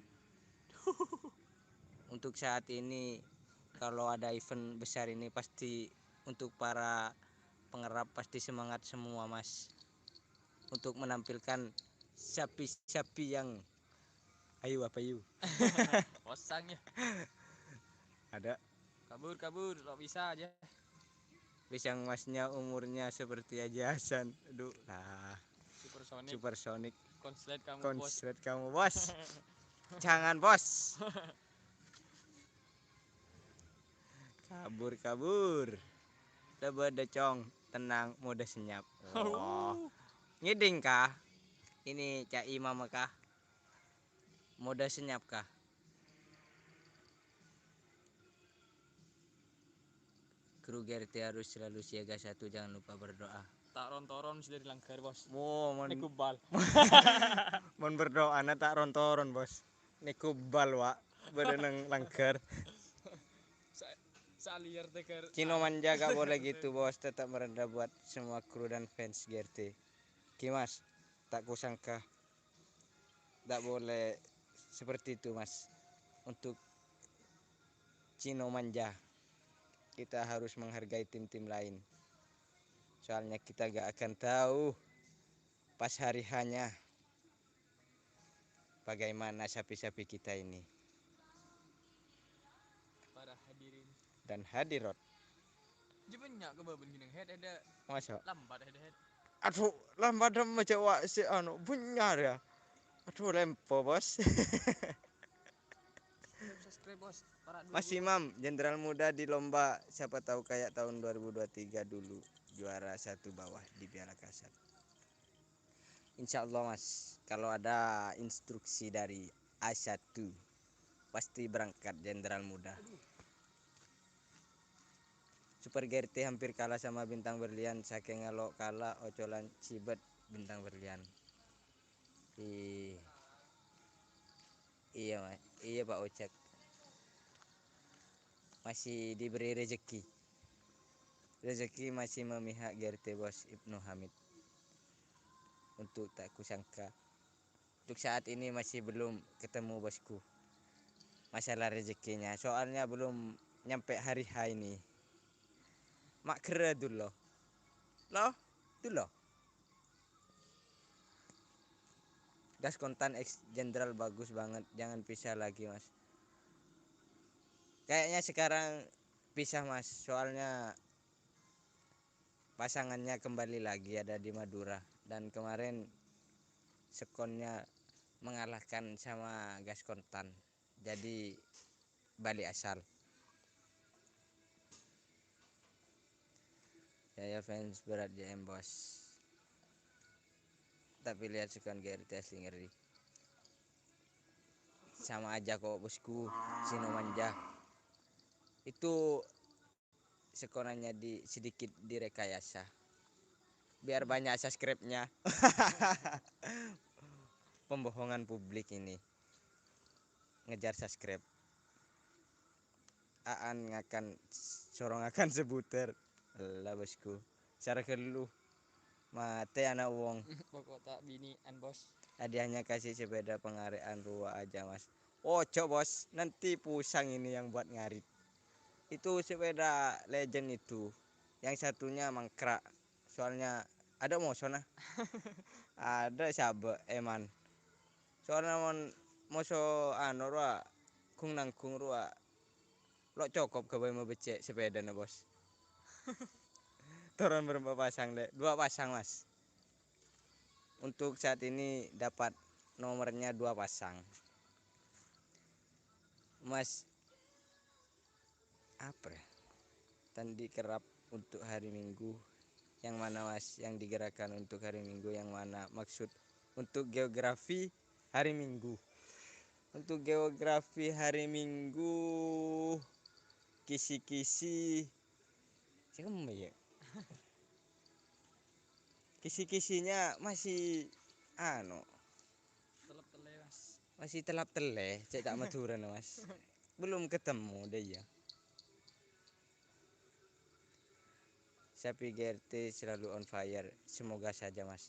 Untuk saat ini kalau ada event besar ini pasti untuk para pengerap pasti semangat semua, Mas. Untuk menampilkan sapi-sapi yang ayo apa yuk? Osang ya. Ada Kabur kabur, lo bisa aja. Pisang masnya umurnya seperti Haji Hasan. Aduh lah. Supersonic. Supersonic. Konslet kamu bos. Konslet kamu, Bos. Jangan, Bos. Kabur, kabur. Coba deh, Cong. Tenang, mudah senyap. Oh. Ngiding kah? Ini Cak Imam kah? Mudah senyap kah? Kru G R T harus selalu siaga satu, jangan lupa berdoa. Tak rontoron sudah dilanggar bos. Wow, mon, Ini kubal. Mon berdoa na tak rontoron, Bos. Ini kubal, Wak. Berenang langgar. Sa- Saliar tegar. Cino manja gak boleh gitu, Bos. Tetap merendah buat semua kru dan fans G R T. Kimas, tak kusangka. Tak boleh seperti itu, Mas. Untuk Cino manja, kita harus menghargai tim-tim lain. Soalnya kita gak akan tahu pas hari hanya bagaimana sapi-sapi kita ini. Para hadirin. Dan hadirat. Jepenya ke babel gini head ada Masa? Lambat head head. Aduh, lambat macam wak si anu benyar ya. Aduh, lempo, Bos. Subscribe bos. Para dulu. Mas Imam, Jenderal Muda di lomba siapa tahu kayak tahun dua ribu dua tiga dulu juara satu bawah di Piala Kasat. Insya Allah, Mas, kalau ada instruksi dari A satu pasti berangkat Jenderal Muda. Super G R T hampir kalah sama Bintang Berlian, saking ngelok kalah ocolan sibet Bintang Berlian. Ih. Iya, Mas. Iya, Pak Ocak. Masih diberi rezeki. Rezeki masih memihak G R T Bos Ibnu Hamid. Untuk tak kusangka. Untuk saat ini masih belum ketemu bosku. Masalah rezekinya, soalnya belum nyampe hari H ini. Mak kera dulu. Loh, dulu. Gas kontan ex Jenderal bagus banget, jangan pisah lagi, Mas. Kayaknya sekarang pisah, Mas, soalnya pasangannya kembali lagi ada di Madura dan kemarin skonnya mengalahkan sama gas kontan. Jadi balik asal. Saya fans berat J M, Bos. Tapi lihat skon G R T asli ngeri. Sama aja kok, bosku, Cino manja. Itu skonannya di sedikit direkayasa. Biar banyak subscribe-nya. Pembohongan publik ini. Ngejar subscribe. Aan ngakan, soro ngakan sebuter. Ella, bosku. Sara ghâllu. Matè ana' wong. Pokok ta' binè'an, Bos. Hadiahnya kasih sepeda pengare'an rowa aja, Mas. Ojo, Bos. Nanti pusang ini yang buat ngarit. Itu sepeda legend itu. Yang satunya mangkrak. Soalnya ada mosona. Ada sabâ' eman. Soalnya mon moso anu rowa, gung-nanggung rowa, lo' cokop ghâbây mabeccè' sepedana, Bos. Toron bârâmpa pasang, Dek? Dua pasang, Mas. Untuk saat ini dapat nomornya dua pasang. Mas, apa ya? Tandi kerap untuk hari Minggu. Yang mana, Mas? Yang digerakkan untuk hari Minggu yang mana? Maksud untuk geografi hari Minggu. Untuk geografi hari Minggu, kisi-kisi, siapa ya? Kisi-kisinya masih, anu, telep tele, Mas. Masih telap tele, cek tak Madura no, Mas. Belum ketemu deh ya. Sapi G R T selalu on fire. Semoga saja, Mas.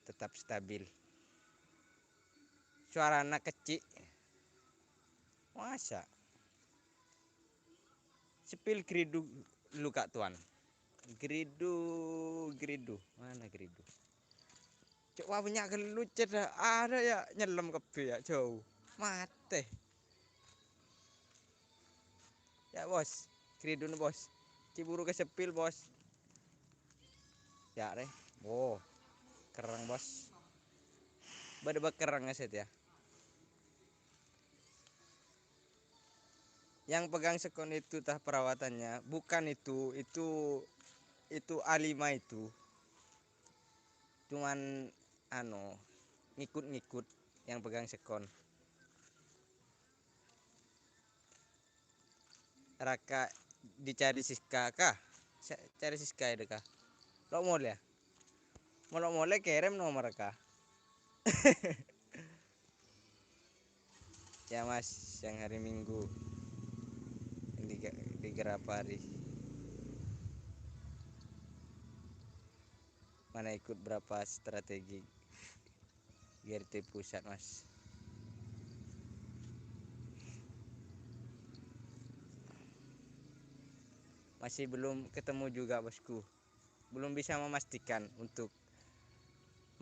Tetap stabil. Suarana kecil. Masa? Sepil geridu dulu, Kak Tuan. Geridu, geridu. Mana geridu? Cok, wah, banyak gelut, cedda. Ada ya, nyellem kebbi ya, jauh. Mate. Ya, Bos. Geridu nih, Bos. Ciburu ke sepil, Bos. Ya, re. Wow. Kereng, Bos. Bada kereng aset ya. Yang pegang sekon itu tah perawatannya, bukan itu, itu, itu A lima itu. Cuman, anu, ngikut-ngikut yang pegang sekon. Raka dicari Siska kah? Sa-, cari Siska ya, kah? Lo' molè ya? Mau lo' molè, kirim nomor kah? Ya, Mas, yang hari Minggu di, di Gerapari. Mana ikut berapa strategi G R T pusat, Mas? Masih belum ketemu juga, Bosku. Belum bisa memastikan untuk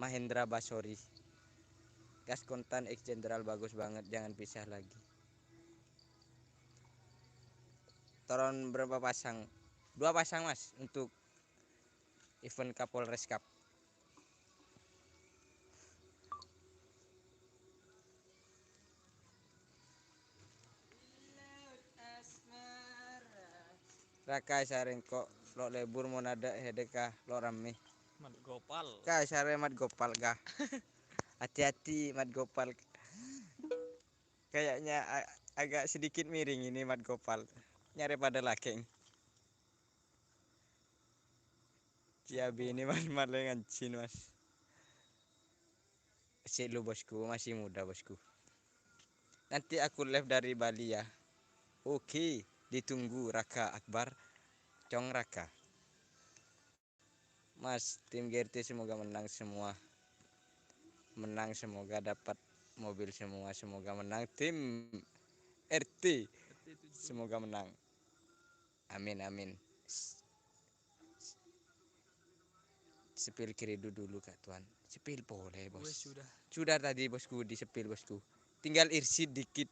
Mahendra Basori. Gas kontan X Jenderal bagus banget, jangan pisah lagi. Toron berapa pasang? Dua pasang, Mas, untuk event Kapolres Cup. Raka sareng ko' lo' lebur mon ada hedeka lo' ramme. Mat Gopal. Ka sare Mat Gopal ka. Hati-hati Mat Gopal. Kayaknya a-, agak sedikit miring ini Mat Gopal. Nyare pada lakeng. Ciabi ini Mas malengan jin, Mas. Sik lu, Bosku, masih muda, Bosku. Nanti aku live dari Bali ya. Oke, ditunggu Raka Akbar. Cong Raka. Mas, tim G R T semoga menang semua. Menang, semoga dapat mobil semua. Semoga menang tim R T. Semoga menang. Amin, amin. Sepil kiridu dulu, Kak Tuan. Sepil pole, Bos. Wes, sudah. Sudah tadi, Bosku, di sepil, Bosku. Tinggal irsid dikit.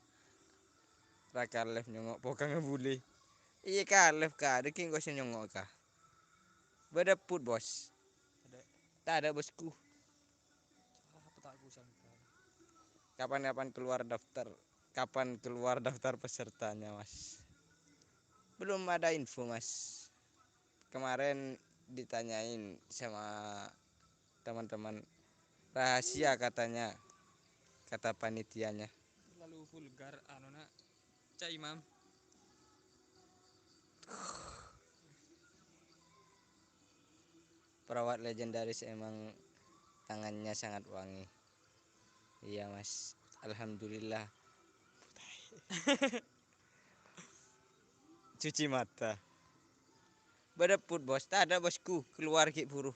Raka live nyongo' pokang bule. Iya, ka live ka. Deki engko' sing nyongo' ka. Bada put, Bos. Ada. Tak ada, Bosku. Apa tak kusangka? Kapan-kapan keluar daftar? Kapan keluar daftar pesertanya, Mas? Belum ada info, Mas. Kemarin ditanyain sama teman-teman, rahasia katanya, kata panitianya. Terlalu vulgar, anu, nak. Cak Imam. Perawat legendaris emang tangannya sangat wangi. Iya, Mas. Alhamdulillah. Cuci mata. Bâdâ put, Bos. Tadâ', Bosku. Keluar ghi' buru.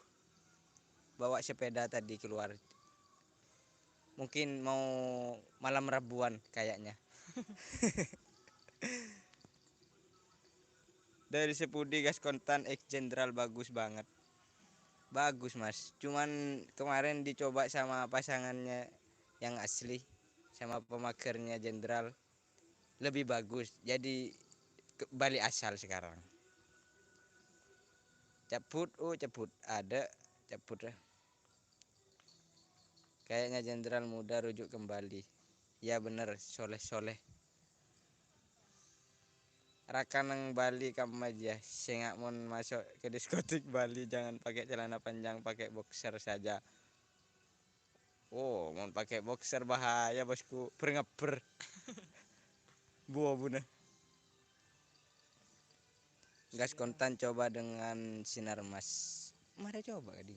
Bawa sepeda tadi keluar. Mungkin mau malam Rabuan kayaknya. Dari Sepudi, Gas Kontan, ex Jenderal, bagus banget. Bagus, Mas. Cuman kemarin dicoba sama pasangannya yang asli, sama pemagernya Jenderal. Lebih bagus. Jadi ke-, balik asal sekarang. Cabut, oh, cabut. Ada cabut, eh. Kayaknya Jenderal Muda rujuk kembali. Ya bener, soleh-soleh. Raka neng Bali kamma jiyâ, sènga' mon maso' ke diskotik Bali jangan pakai celana panjang, pakai boxer saja. Oh, mon pakai boxer bahaya, Bosku, bher-ngebher. Buwâ buna. Gas Kontan coba dengan Sinarmas. Mari coba, Kadi.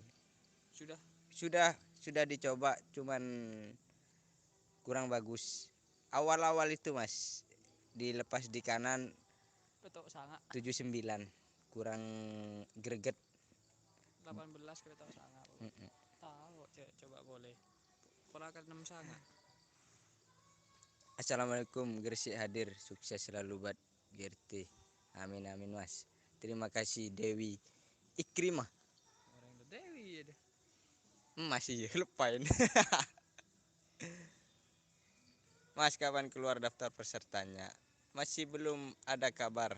Sudah. Sudah, sudah dicoba, cuman kurang bagus. Awal-awal itu, Mas, dilepas di kanan Petok sanga. Tujuh sembilan, kurang greget. Delapan belas kereta sanga. Mm-mm. Tahu, co-, coba boleh. Pola kan enam sanga. Assalamualaikum, Gresik hadir. Sukses selalu buat G R T. Amin, amin, Mas. Terima kasih, Dewi Ikrimah. Orang itu Dewi ya deh. Mas, iya, lupain. Mas, kapan keluar daftar pesertanya? Masih belum ada kabar.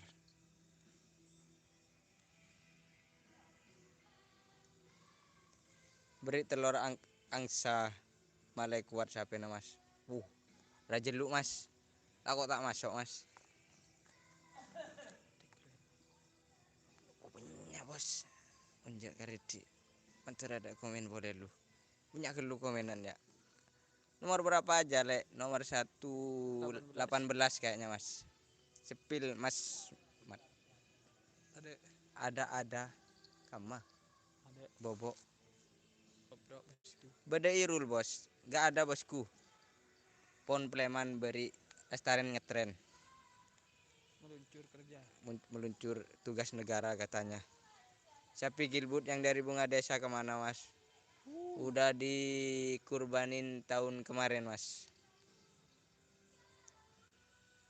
Beri telur ang-, angsa malè kuat sapèna, Mas. Wuh, rajâ lu, Mas. Tako' ta' maso', Mas. Punya, Bos. Enjâ' karèdhi'. Mandhâr adâ' komen polè lu. Punya ghâllu komenan, ya. Nomor berapa aja, Lè'? Nomor satu, delapan belas. Delapan belas kayaknya, Mas. Sepil, Mas. Mat. Ada. Ada, ada. Kamma? Ada. Bobo. Bobrok, Bosku. Bâdâ Irul, Bos. Nggak ada, Bosku. Pon preman beri lestarian ngetren. Meluncur kerja. Mun-, meluncur tugas negara katanya. Sapi Gilbut yang dari Bunga Desa kemana, Mas? Uh. Udah dikurbanin tahun kemarin, Mas.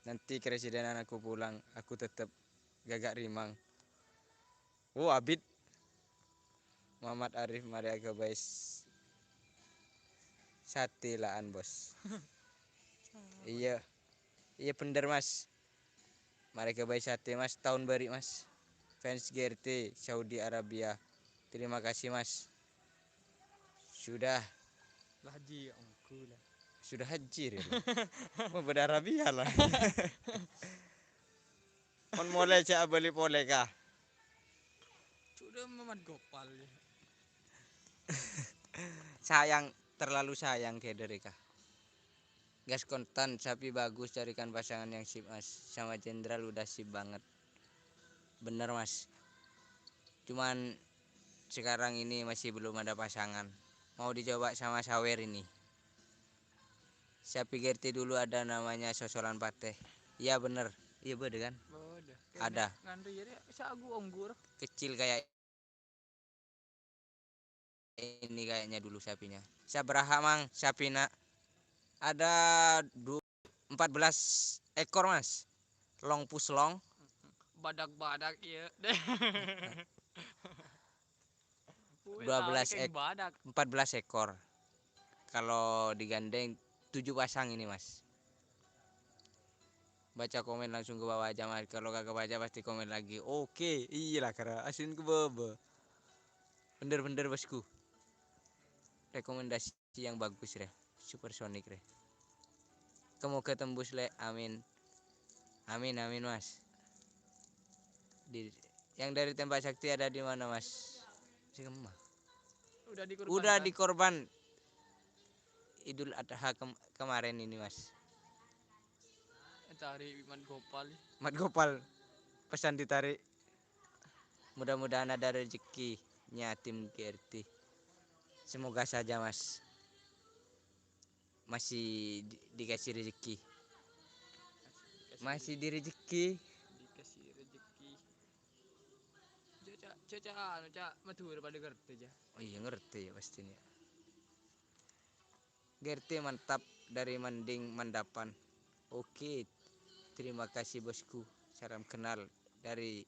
Nanti keresidenan aku pulang, aku tetep gagak rimang. Oh, abit. Muhammad Arif, mari aghâbây s-, satè la'an, Bos. Iya. Iya, bhender, Mas. Mari aghâbây satè, Mas. Taon bâri', Mas. Fans G R T Saudi Arabia. Terima kasih, Mas. Sudah. Lah, haji, ya, ongghu, lah. Sudah haji, rè, lah. Mau bâdâ Arabia, lah. Mon molè jhâ' abâli polè, ka. Sudah Muhammad Gopal, ya. Sayang, terlalu sayang, keder, ka. Gas Kontan, sapi bagus, carikan pasangan yang sip, Mas. Sama Jenderal udah sip banget. Bener, Mas. Cuman sekarang ini masih belum ada pasangan. Mau dicoba sama Sawer ini. Saya pikir ti dulu ada namanya Sosolan Pateh. Iya, bener. Iya, bâdâ, kan? Bâdâ. Ada. Ngan ri-, ri-, sa agu onggur. Kecil kayak ini kayaknya dulu sapinya. Sabaraha, Mang, sapina? Ada du-, empat belas ekor, Mas. Long puslong. Badak-badak, iya. Wih, dua belas tahu ek-, badak. Empat belas ekor. Kalau digandeng, tujuh pasang ini, Mas. Baca komen langsung ke bawah aja, Mas. Kalau kagak baca, pasti komen lagi. Oke, iyalah, karena asin ke bawah. Bener-bener, Bosku. Rekomendasi yang bagus, rè. Supersonic, rè. Semoga tembus, Lè'. Amin. Amin, amin, Mas. Di, yang dari Tembak Sakti ada di mana, Mas? Si Kemah. Udah dikorbankan. Udah dikorban Idul Adha kem-, kemarin ini, Mas. Cari Mat Gopal. Mat Gopal. Pesan ditarik. Mudah-mudahan ada rezekinya tim G R T. Semoga saja, Mas. Masih di-, dikasih rezeki. Masih di rezeki. Dikasih rezeki. Cak, cak, cak, anu, cak, Madura pada ngerti, cak. Oh iya, ngerti ya pasti nih. Gerti mantap dari Manding Mandapan. Oke, terima kasih bosku. Salam kenal dari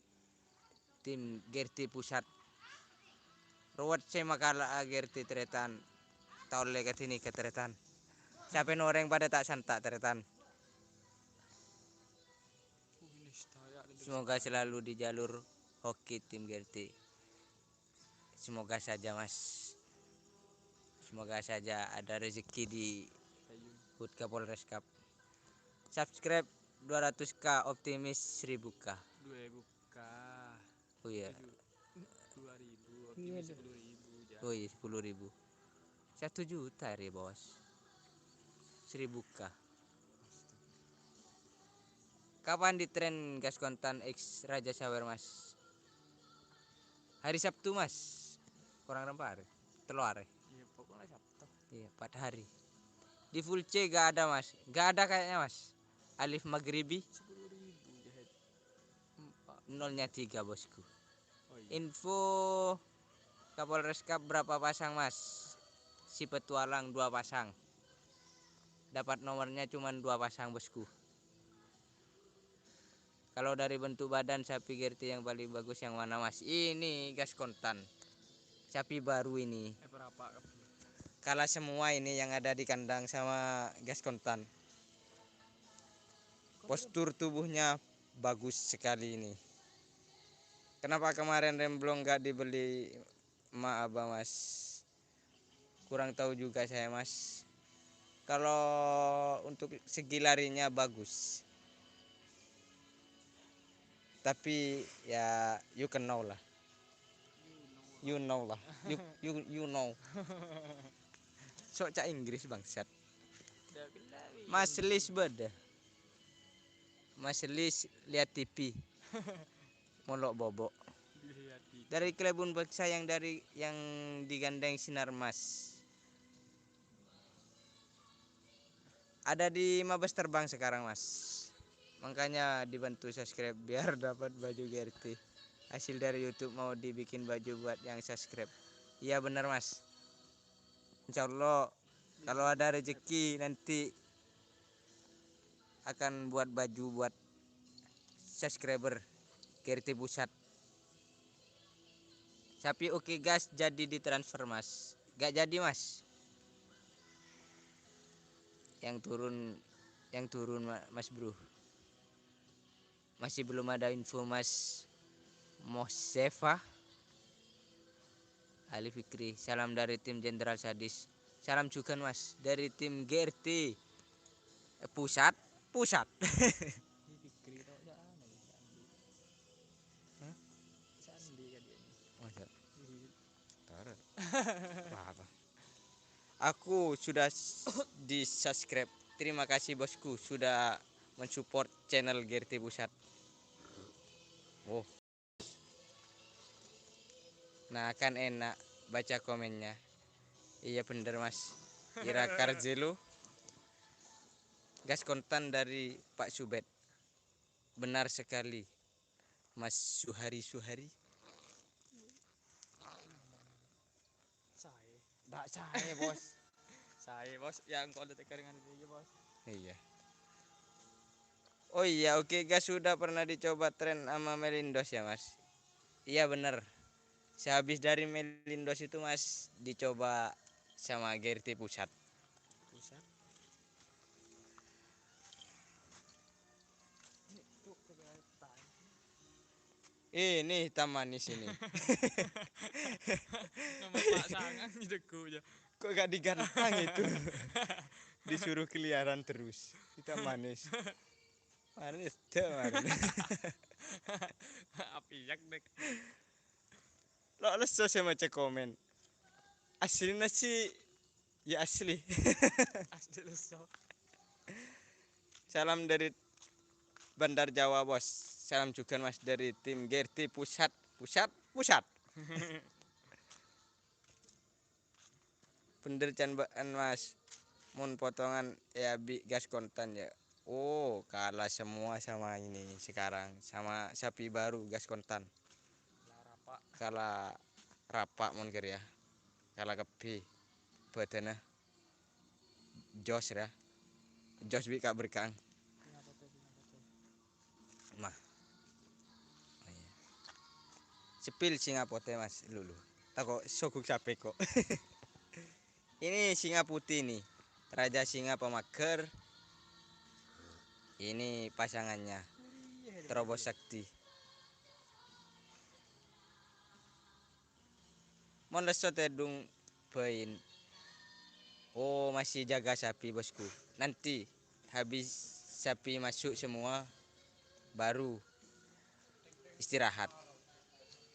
tim Gerti Pusat. Ruwet sè makala'a Gerti tarètan. Taolle kadhini ka tarètan. Sapè orèng padâ ta' santa' tarètan. Semoga selalu di jalur hoki tim Gerti. Semoga saja, Mas. Semoga saja ada rezeki di H U T Kapolres Cup. Subscribe dua ratus K, optimis seribu K. Dua ribu K. Oh iya. Dua ribu, iya, optimis sepuluh ribu, Jan. Oh iya, sepuluh ribu. Satu juta, ya, Bos. Seribu K. Kapan di tren gas kontan X Raja Sawer, Mas? Hari Sabtu, Mas. Kurang rempa hari. Tello hari. Iya, pokoknya Sabtu. Iya, empat hari. Di full C gak ada, Mas. Gak ada kayaknya, Mas. Alif Maghribi. Sepuluh ribu, Jahid. Empat. Nolnya tiga, bosku. Oh, iya. Info Kapolres Cup berapa pasang, Mas? Si petualang dua pasang. Dapat nomornya cuman dua pasang, bosku. Kalau dari bentuk badan, sapi Gerti yang paling bagus yang mana, Mas? Ini gas kontan. Sapi baru ini. Eh, berapa? Kalah semua ini yang ada di kandang sama gas kontan. Postur tubuhnya bagus sekali ini. Kenapa kemarin Remblong nggak dibeli ma abah, Mas? Kurang tahu juga saya, Mas. Kalau untuk segi larinya bagus. Tapi ya, you can know lah. You know lah. You, you, you know. Sok ca Inggris, bangsat. Mas Lis bâdâ. Mas Lis lihat T V. Molok bobok. Dari Klebun Beksa yang dari, yang digandeng Sinar Mas. Ada di Mabes Terbang sekarang, Mas. Makanya dibantu subscribe biar dapat baju Gerti. Hasil dari YouTube mau dibikin baju buat yang subscribe. Iya bener, Mas. Insya Allah, kalau ada rezeki nanti akan buat baju buat subscriber Gerti Pusat. Sapi oke gas jadi ditransfer, Mas. Gak jadi, Mas. Yang turun, yang turun, Ma-, Mas Bro. Masih belum ada info, Mas Mosefa. Ali Fikri, salam dari tim Jenderal Sadis. Salam juga, Mas, dari tim G R T. Eh, pusat, pusat. Ini Fikri tau ya, anu, Sandi. Hah? Sandi kan dia ini. Masa? Iya. Taruh. Apa-apa. Aku sudah s-, di-subscribe. Terima kasih, bosku, sudah mensupport channel G R T Pusat. Oh. Nah, kan enak baca komennya. Iya bener, Mas. Ira Karjelo. Gas kontan dari Pak Subet. Benar sekali, Mas Suhari Suhari. Sae. Ndak sae, Bos. Sae, Bos. Ya, engko' ada tekaringan itu, ya, Bos. Iya. Oh iya, oke, gas sudah pernah dicoba tren sama Melindos ya, Mas? Iya, bener. Sehabis dari Melindos itu, Mas, dicoba sama G R T Pusat. Pusat. Ini hitam manis ini. Nomor pasangan gitu ya. Kok gak digantang itu? Disuruh keliaran terus. Hitam manis. Manis, deh, manis. Apiyak, Dek. Lo lesso sè maca komen. Asline sih, ya asli. Asli lesso. Salam dari Bandar Jawa, Bos. Salam juga, Mas, dari tim G R T Pusat, Pusat, Pusat. Bener can bâ'ân, Mas. Mon potongan è abi' gas kontan, ya. Oh, kalah semua sama ini sekarang, sama sapi baru gas kontan. Kalah rapa' mon kèra ya. Kalah kabbhi. Bâdânna jos ya. Jos bi' ka' berkang. Mah. Oh, iya. Sepil singa potè, Mas, lulu. Tako' sogok sapè ko'. Ini singa putih nih. Raja singa pemager. Ini pasangannya. Terobos sakti. Mon lesso tèdung bâin. Oh, masih jaga sapi, bosku. Nanti habis sapi masuk semua, baru istirahat.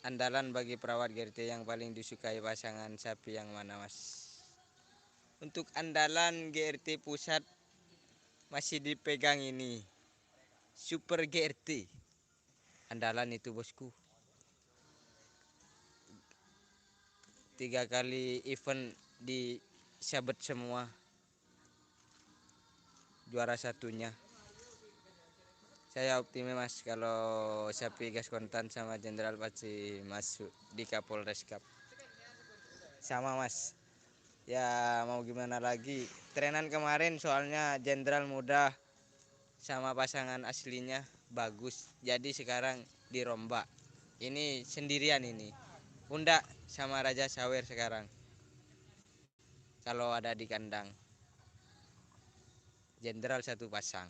Andalan bagi perawat G R T yang paling disukai pasangan sapi yang mana, Mas? Untuk andalan G R T pusat masih dipegang ini. Super G R T. Andalan itu, bosku. Tiga kali event disabet semua. Juara satunya. Saya optimis, Mas, kalau sapi gas kontan sama Jenderal pasti masuk di Kapolres Cup. Sama, Mas. Ya, mau gimana lagi. Trenan kemarin soalnya Jenderal muda sama pasangan aslinya bagus. Jadi sekarang dirombak. Ini sendirian ini. Unda sama Raja Sawer sekarang. Kalau ada di kandang. Jenderal satu pasang.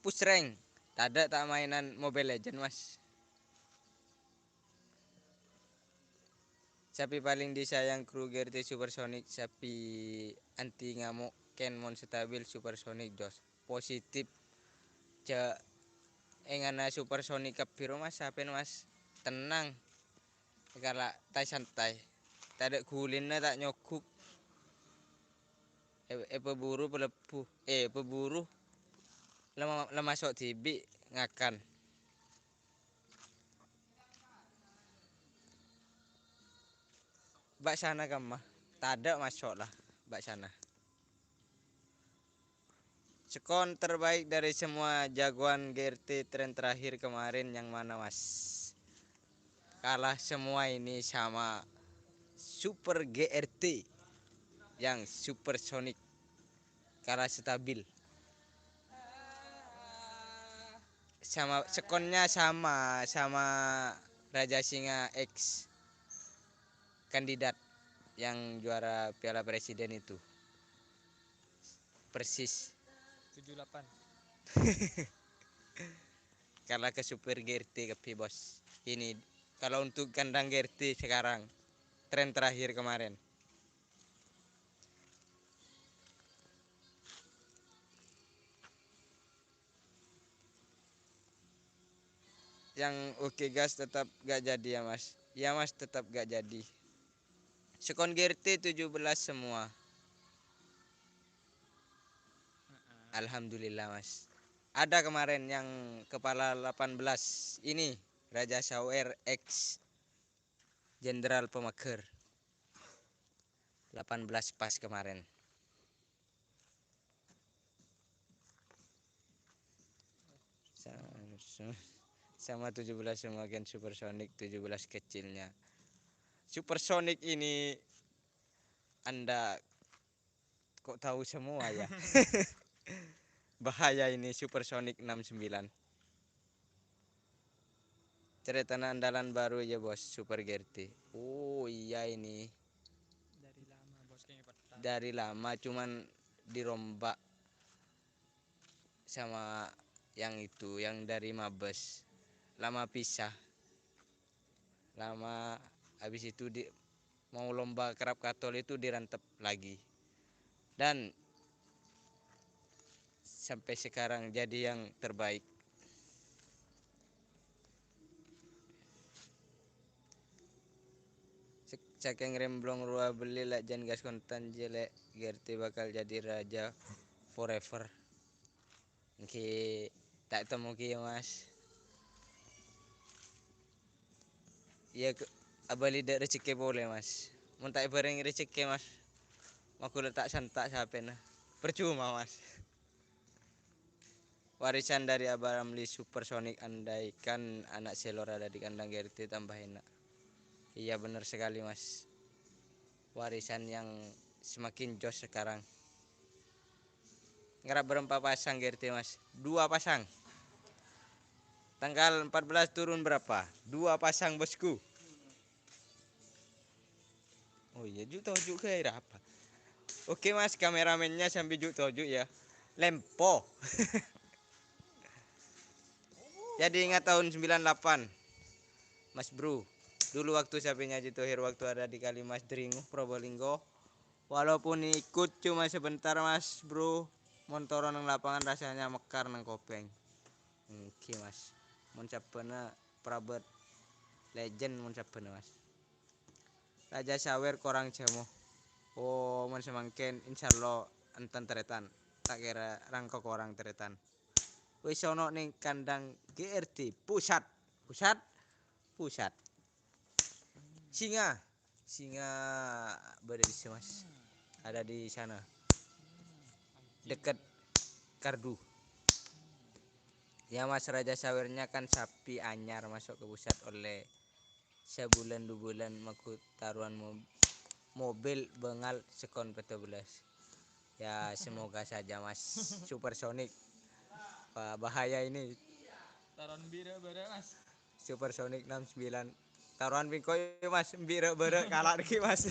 Pusreng, tadâ' ta' mainan Mobile Legend, Mas. Sapi paling disayang kru G R T Supersonic, sapi anti ngamuk, kèng mon stabil Supersonic jos. Positif. Ja' èngana Supersonic kabbhi ro, Mas, sapèna, Mas. Tenang. Kala' tay-santay. Tadâ' ghulina, ta' nyogok. È-, èpaburu palebbu. Eh, èpaburu. La ma-, la maso' dhibi' ngakan. Bâ' sana kamma. Tadâ' maso' la, bâ' sana. Skor terbaik dari semua jagoan G R T tren terakhir kemarin yang mana, Mas? Kalah semua ini sama Super G R T yang Supersonic. Kalah stabil. Sama, skornya sama, sama Raja Singa X kandidat yang juara Piala Presiden itu. Persis. Tujuh delapan. Kalah ke Super G R T kabbhi, Bos. Ini kalau untuk kandang G R T sekarang, tren terakhir kemarin. Yang oke gas tetap gak jadi ya, Mas. Ya, Mas, tetap gak jadi. Skor G R T tujuh belas semua. Alhamdulillah, Mas. Ada kemarin yang kepala delapan belas ini, Raja Sawer X Jenderal Pemager. Delapan belas pas kemarin. Sa-, sama tujuh belas semua kan Supersonic, tujuh belas kecilnya. Supersonic ini Anda kok tahu semua ya? Bahaya ini Supersonic enam sembilan. Ceritana andalan baru ya, Bos, Super G R T. Oh, iya ini. Dari lama, Bos, kayaknya petang. Dari lama, cuman dirombak sama yang itu, yang dari Mabes. Lama pisah. Lama, habis itu di, mau lomba kerap katol itu dirantep lagi. Dan sampai sekarang jadi yang terbaik. Sek-, sakèng remblong rowa belli la jân gas kontan jâ' lè' G R T bakal jadi raja forever. Èngghi ta' temo kèya, Mas. Iyâ, ke-, abâli dâ' rejekkè polè, Mas. Mon ta' èbhâreng rejekkè, Mas, maghulâ ta' santa' sapèna. Percuma, Mas. Warisan dari Abah Ramli Supersonic, andaikan anak selor ada di kandang G R T tambah enak. Iya, bener sekali, Mas. Warisan yang semakin jos sekarang. Ngarap berempa pasang G R T, Mas? Dua pasang. Tanggal empat belas turun berapa? Dua pasang, bosku. Oh iya, ju' toju' gairah apa? Oke, Mas, kameramennya sambil ju' toju' ya. Lempo. Jadi ingat tahun sembilan delapan, Mas Bro. Dulu waktu sapinya Haji Tohir waktu ada di Kalimas Dringu, Probolinggo. Walaupun ikut cuma sebentar, Mas Bro, mon toro' neng lapangan rasanya mekar neng kopeng. Engghi, Mas. Mon sabbhânna prabot legend mon sabbhânna, Mas. Raja Sawer korang jamo. Oh, mon samangkèn insyaallah enten tarètan. Ta' kèra rangko korang tarètan. Wis ono ning kandang G R T pusat. Pusat. Pusat. Singa. Singa berada di sini, Mas. Ada di sana. Dekat Kardu. Ya, Mas, Raja Sawernya kan sapi anyar masuk ke pusat oleh sebulan dua bulan magu taruhan mob-, mobil bengal sekon peta belas. Ya, semoga saja, Mas. Supersonic. Wah, bahaya ini. Taruhan bira-bara, Mas. Supersonic enam sembilan. Taruhan bingko, Mas. Bira-bara kalah lagi, Mas.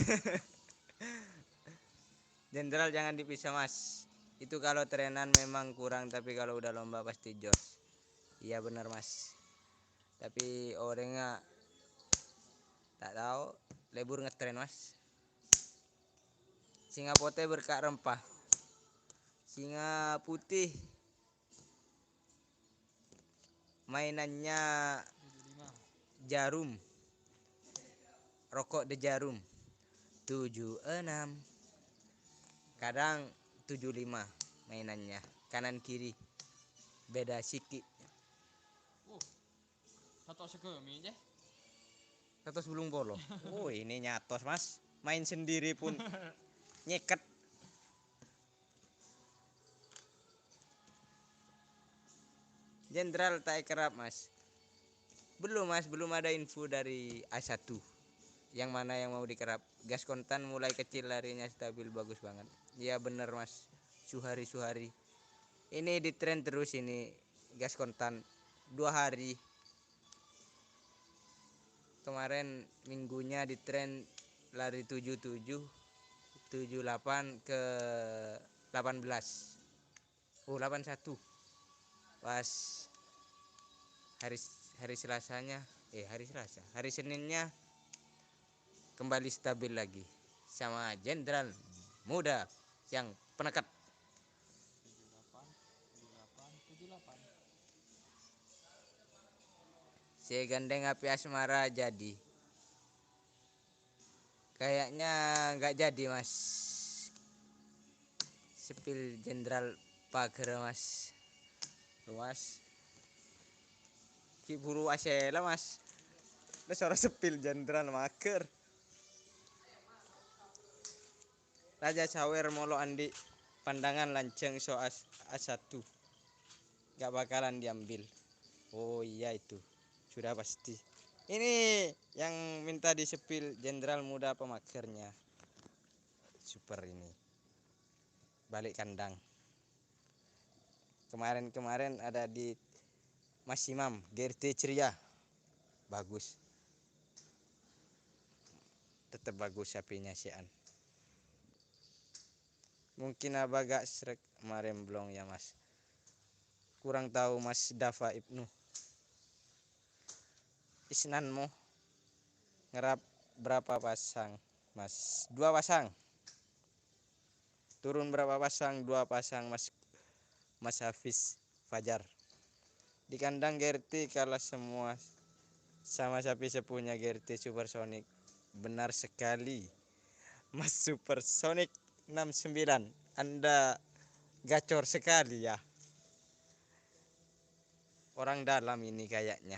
Jenderal jangan dipisah, Mas. Itu kalau trenan memang kurang, tapi kalau udah lomba pasti jos. Iya bener, Mas. Tapi orangnya tak tahu, lebur ngetren, Mas. Singa pote berkak rempah. Singa putih mainannya jarum. Rokok de jarum. Tujuh enam. Kadang tujuh lima mainannya. Kanan kiri. Beda siki. Uh, satu segemi, ya. Satu sebelum polo. Oh, ini nyatos, Mas. Main sendiri pun nyeket. Jenderal tak kerap, Mas. Belum, Mas, belum ada info dari A satu. Yang mana yang mau dikerap? Gas kontan mulai kecil larinya stabil bagus banget. Iya bener, Mas. Suhari-suhari. Ini di tren terus ini, gas kontan. Dua hari. Kemarin minggunya di tren lari tujuh tujuh, tujuh delapan ke delapan belas. Oh, delapan satu. Pas hari hari Selasanya, eh, hari Selasa, hari Seninnya kembali stabil lagi sama Jenderal Muda yang penekat. Saya gandeng api asmara jadi. Kayaknya nggak jadi, Mas. Sepil Jenderal pager, Mas. Loh, Mas. Ki buru asela, Mas. Wis ora sepil Jenderal mager. Raja Sawer molo andi' pandangan lanjang so as-, A satu. Nggak bakalan diambil. Oh iya itu. Sudah pasti. Ini yang minta disepil Jenderal Muda pemagernya. Super ini. Balik kandang. Kemarin-kemarin ada di Mas Imam, G R T ceria. Bagus. Tetep bagus sapinya si'an. Mungkin abah gak srek maremblong ya, Mas. Kurang tahu, Mas Dafa Ibnu. Isnan mo ngerap berapa pasang, Mas? Dua pasang. Turun berapa pasang? Dua pasang, Mas, Mas Hafiz Fajar. Di kandang G R T kalah semua sama sapi sepuhnya G R T Supersonic. Benar sekali, Mas Supersonic enam sembilan. Anda gacor sekali ya. Orang dalam ini kayaknya.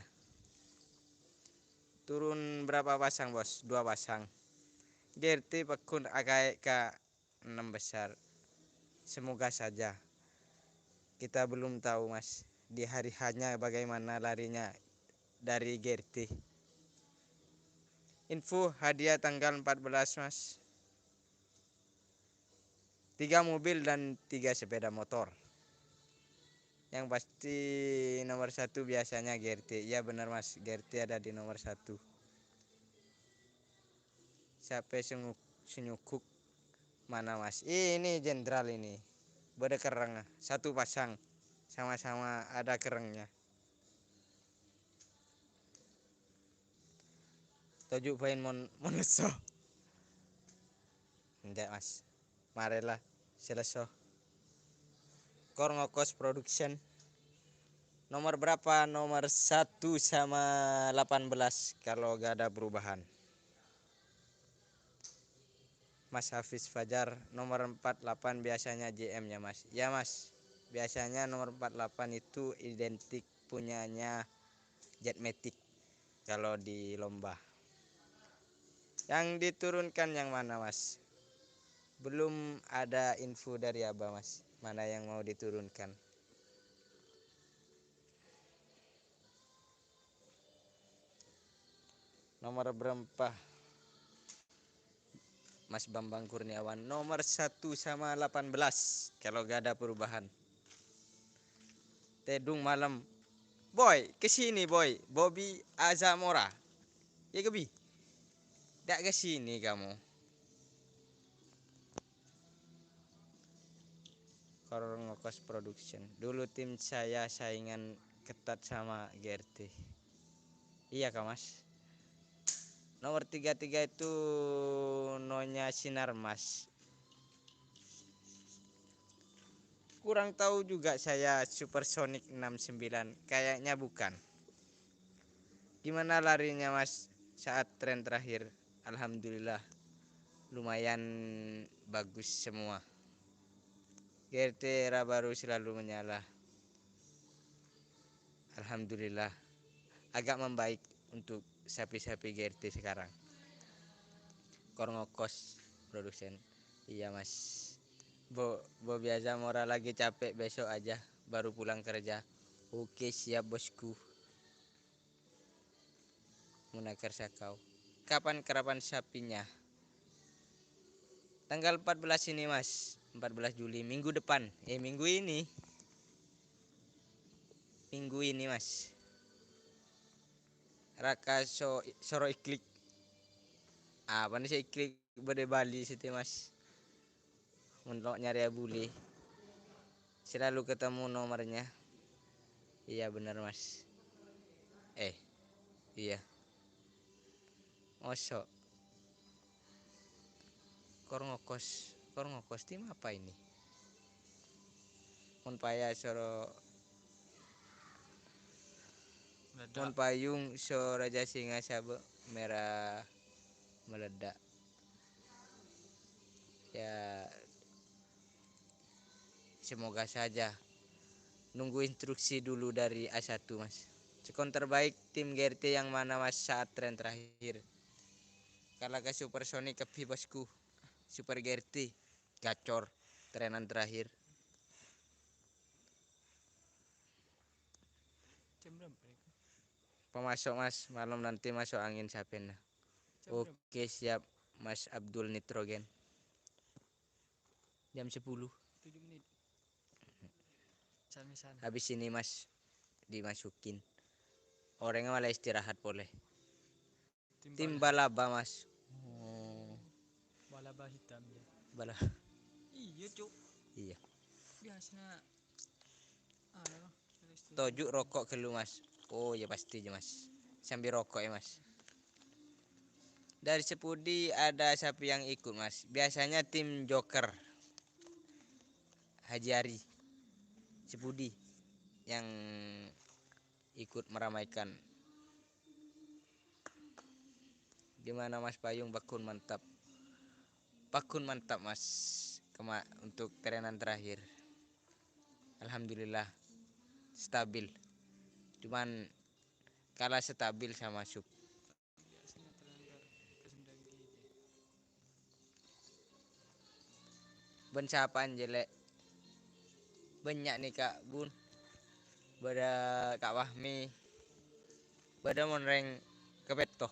Turun berapa pasang, Bos? Dua pasang. G R T pekun akae ka enam besar. Semoga saja. Kita belum tahu, Mas, di hari H-nya bagaimana larinya dari Gerti. Info hadiah tanggal empat belas, Mas. Tiga mobil dan tiga sepeda motor. Yang pasti nomor satu biasanya Gerti. Iya benar, Mas, Gerti ada di nomor satu. Siapa senguk-, senyukuk? Mana, Mas? Ini jenderal ini. Bâdâ kerrèng, satu pasang. Sama-sama ada kerrèngnya. Toju' bhâi mon, mon lesso. Enggak, Mas. Marèla, sè lesso. Kor Ngokos Production. Nomor berapa? Nomor satu sama delapan belas kalau gak ada perubahan. Mas Hafiz Fajar, nomor empat delapan biasanya J M-nya, Mas. Ya, Mas. Biasanya nomor empat delapan itu identik punyanya Jet Matic kalau di lomba. Yang diturunkan yang mana, Mas? Belum ada info dari Abah, Mas. Mana yang mau diturunkan? Nomor berapa? Mas Bambang Kurniawan, nomor satu sama delapan belas, kalau gak ada perubahan. Tèdung malem. Boy, ke sini, Boy. Bobby Azamora. Ya, Gebi. Ndak ke sini kamu. Kor Ngokos Production. Dulu tim saya saingan ketat sama G R T. Iya kah, Mas? Nomor tiga tiga itu Nyonya Sinar, Mas. Kurang tahu juga saya, Supersonic enam sembilan. Kayaknya bukan. Gimana larinya, Mas, saat tren terakhir? Alhamdulillah, lumayan bagus semua. G R T era baru selalu menyala. Alhamdulillah, agak membaik untuk sapi-sapi G R T sekarang. Kor Ngokos Production. Iya, Mas. Bo, Bobby Azamora lagi capek, besok aja, baru pulang kerja. Oke, siap, Bosku. Munakar Sakau. Kapan karapan sapinya? Tanggal empat belas ini, Mas. Empat belas Juli, minggu depan. Eh, minggu ini. Minggu ini, Mas. Raka so-, soro iklik. Apa nih si iklik bâdâ Bali siti, Mas? Mon lo' nyarè abuli, selalu ketemu nomornya. Iya, bener, Mas. Eh, iya. Mosok. Kor Ngokos, Kor Ngokos, tim apa ini? Mon paya soro, Meledak. Mon payung so Raja Singa sabâ' mera meledak. Ya, semoga saja. Nunggu instruksi dulu dari A satu, Mas. Skor terbaik tim G R T yang mana, Mas, saat tren terakhir? Kala ka Supersonic kabbhi, Bosku. Super G R T, gacor, trenan terakhir. Jam berapa itu? Pemasok, Mas, malam nanti masuk angin sampèyan. Jam berapa? Oke, siap, Mas Abdul Nitrogen. Jam sepuluh. Tujuh menit. Sana, sana. Habis ini, Mas, dimasukin. Orangnya malah istirahat polè. Tim Tim Bala. Balaba, Mas. Oh. Balaba hitam ya. Bala. Iya, Cuk. Iya. Biasanya, anu, Toju' roko' ghâllu, Mas. Oh, ya pasti ya, Mas. Sambil roko' ya, Mas. Dari Sepudi ada siapa yang ikut, Mas? Biasanya tim Joker. Haji Ari. Sepudi yang ikut meramaikan. Gimana, Mas Payung? Pagghun mantap. Pagghun mantap, Mas. Kema-, untuk trenan terakhir. Alhamdulillah. Stabil. Cuman kalah stabil sama Sub. Bân sapaan jâ, Lè'? Bânnya' nèka, Bun. Bâdâ Ka' Fahmi. Bâdâ mon rèng kapètto.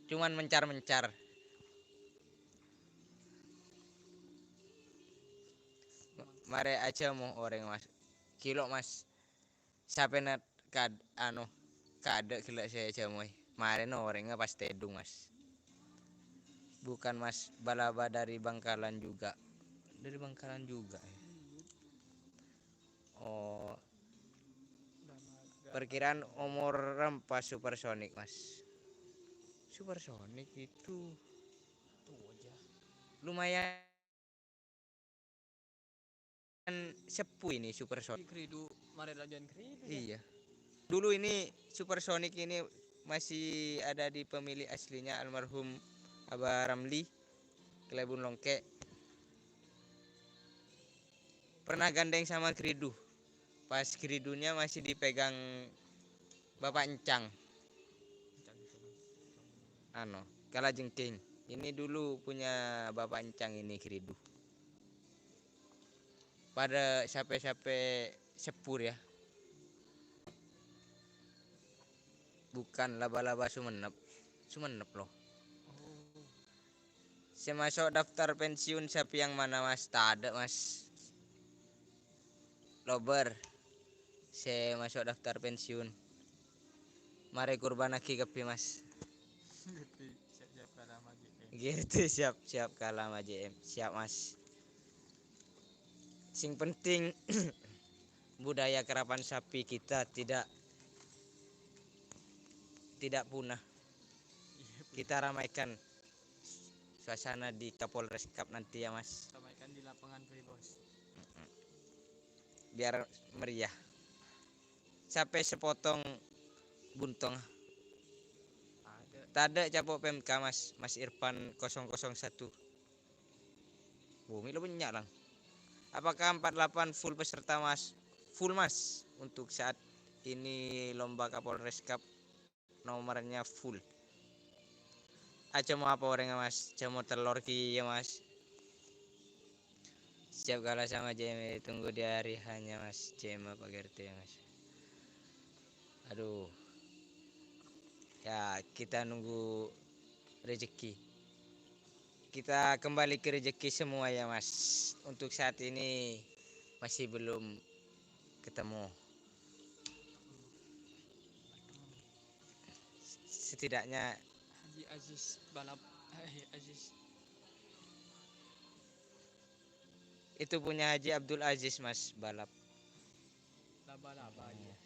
Cuman mencar-mencar. Ma-, marè ajhâmo orèng, Mas. Ghilo', Mas. Sapèna kad-, anu, kaadâ' ghellâ' sè ajhâmoè. Marèna orèngnga pas tèdung, Mas. Bukan, Mas, balaba dari Bangkalan juga. Dari Bangkalan juga, ya. Oh. Perkiraan omor rempa supersonik, Mas. Supersonik itu lumayan sepuh ini, supersonik. Kridu, marè lanjutan kridu, ya? Iya. Dulu ini supersonik ini masih ada di pemilik aslinya, almarhum Abah Ramli, Kalèbun Longkè'. Pernah gandeng sama Kridu. Pas Kridunya masih dipegang Bapak Encang. Anu, Kalajengking. Ini dulu punya Bapak Encang ini, Kridu. Padâ sapè-sapè seppur, ya. Bukan, laba-laba Sumenep. Sumenep, loh. Oh. Sè maso' daftar pensiun sapi yang mana, Mas? Tadâ', Mas. Lobâr. Sè maso' daftar pensiun. Marè kurbannaghi kabbhi, Mas. Ngerti, siap-siap kalah ma' J M. Ngerti, siap-siap kalah ma' J M. Siap, Mas. Sing penting, budaya karapan sapi kita tidak, tidak punah. Iya, Bu. Kita ramaikan suasana di Kapolres Cup nanti ya, Mas. Ramaikan di lapangan, Bos. Mm-mm. Biar meriah. Sapè sè potong buntong? Tadâ'. Tadâ' capo' P M K, Mas. Mas Irfan kosong kosong satu. Bumi lo bânnya', Lang. Apakah empat delapan full peserta, Mas? Full, Mas. Untuk saat ini lomba Kapolres Cup nomornya full. Ajhâmo apa orèngnga, Mas? Ajhâmo tellor kèya, Mas. Siap kalah sama J M, tunggu di hari hanya, Mas. J M apa G R T ya, Mas? Aduh. Ya, kita nunggu rezeki. Kita kembali ke rezeki semua ya, Mas. Untuk saat ini masih belum ketemu. Setidaknya Haji Aziz balap. Eh, Aziz. Itu punya Haji Abdul Aziz, Mas, balap. Laba-laba, iya.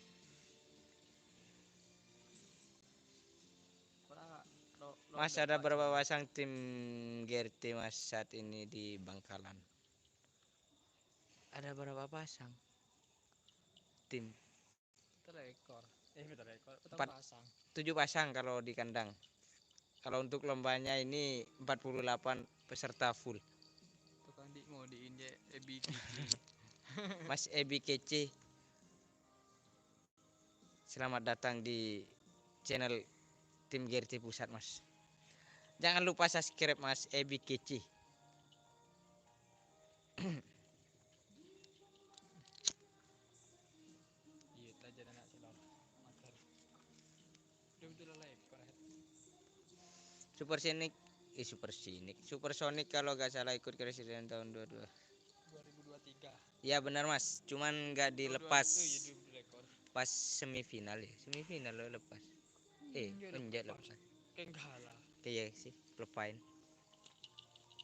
Ora, lo, lo Mas, ada berapa pasang tim G R T, Mas, saat ini di Bangkalan? Ada berapa pasang tim? Telekor. Eh, telekor. Petang Empat, pasang. Tujuh pasang kalau di kandang. Kalau untuk lombanya ini empat puluh delapan peserta full. Tukang di ngodiin je, E B K C. Mas E B K C. Selamat datang di channel tim G R T Pusat, Mas. Jangan lupa subscribe, Mas, E B K C. Iya, tajan anak celor. Magar. Udah betul lah, ya, Pak Rahat. Supersonic, eh, Supersonic. Supersonic kalau nggak salah ikut Crash Land tahun dua dua. Dua ribu dua tiga. Ya, benar, Mas. Cuman nggak dilepas. Oh, dua ribu, iya, dua ribu dua ekor. Pas semifinal ya. Semifinal lo lepas. Eh, enggak enggak lepas. Lepas. Kayak kalah. Iya sih, lepain.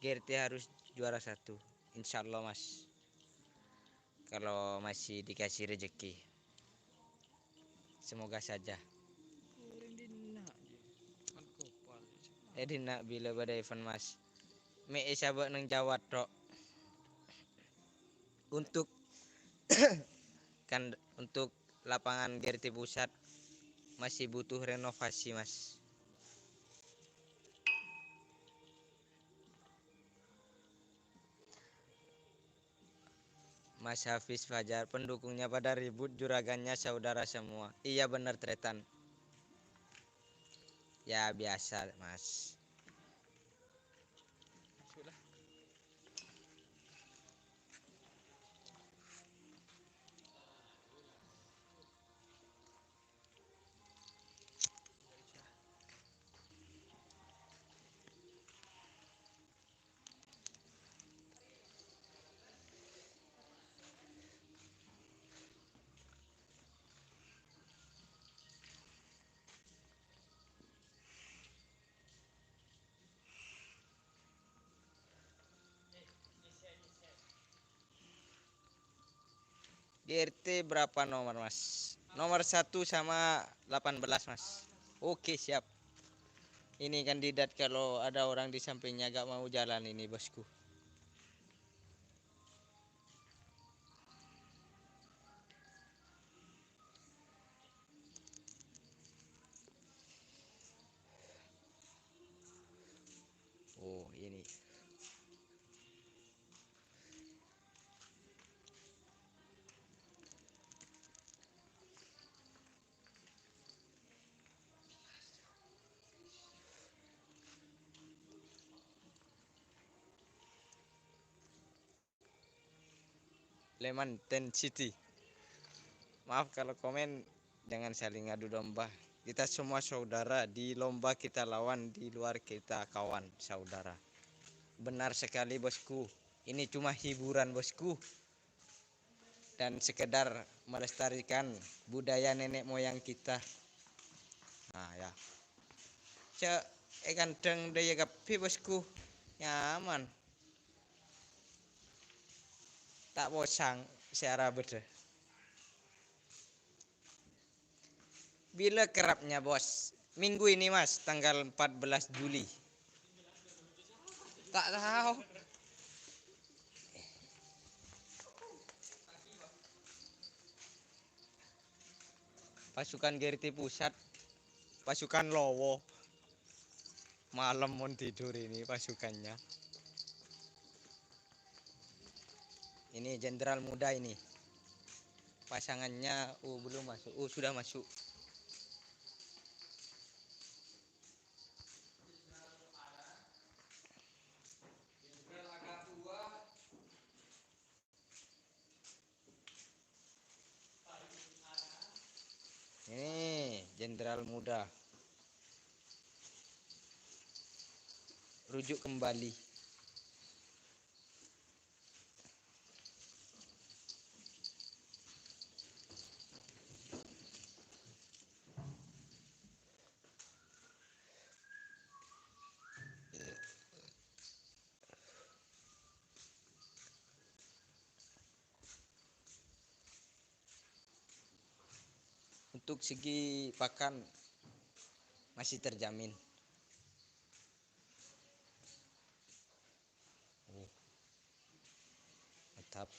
G R T harus juara satu. Insya Allah, Mas. Kalau masih dikasih rezeki. Semoga saja. Orang di nak je. Kan kopal. Eh, di nak bila pada event, Mas. Me' esaba' nang Jawa tok. Untuk kan untuk lapangan G R T Pusat masih butuh renovasi, Mas. Mas Hafiz Fajar, pendukungnya pada ribut, juragannya saudara semua. Iya, bener, Tretan. Ya, biasa, Mas. Sudah. Di R T berapa nomor, Mas? Nomor satu sama delapan belas, Mas. Oke, siap. Ini kandidat kalau ada orang di sampingnya gak mau jalan ini, bosku. Oh, ini. Lemanten City. Maaf kalau komen, jangan saling adu domba. Kita semua saudara, di lomba kita lawan, di luar kita kawan, saudara. Benar sekali, bosku. Ini cuma hiburan, bosku. Dan sekedar melestarikan budaya nenek moyang kita. Nah, ya. Cek, eh, ganteng daya kabbhi, bosku. Nyaman. Ta' posang sè arabâdhâ. Bilâ kerrapnya, Bos? Minggu ini, Mas, tanggal empat belas Juli. Ta' tao. Pasukan Gerti Pusat, pasukan Lowo. Malam mon tidur ini pasukannya. Ini jenderal muda ini. Pasangannya, oh, belum masuk. Oh, sudah masuk. Ini jenderal muda. Rujuk kembali. Untuk segi pakan masih terjamin. Oh, mantap.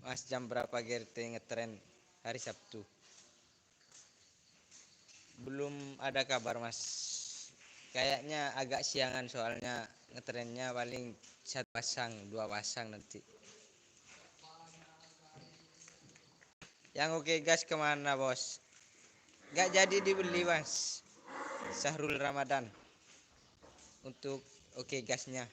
Mas, jam berapa G R T ngetren hari Sabtu? Belum ada kabar, Mas. Kayaknya agak siangan, soalnya ngetrennya paling satu pasang, dua pasang nanti. Yang Oke Gas kemana, Bos? Gak jadi dibeli, Mas. Syahrul Ramadan untuk Oke Gasnya.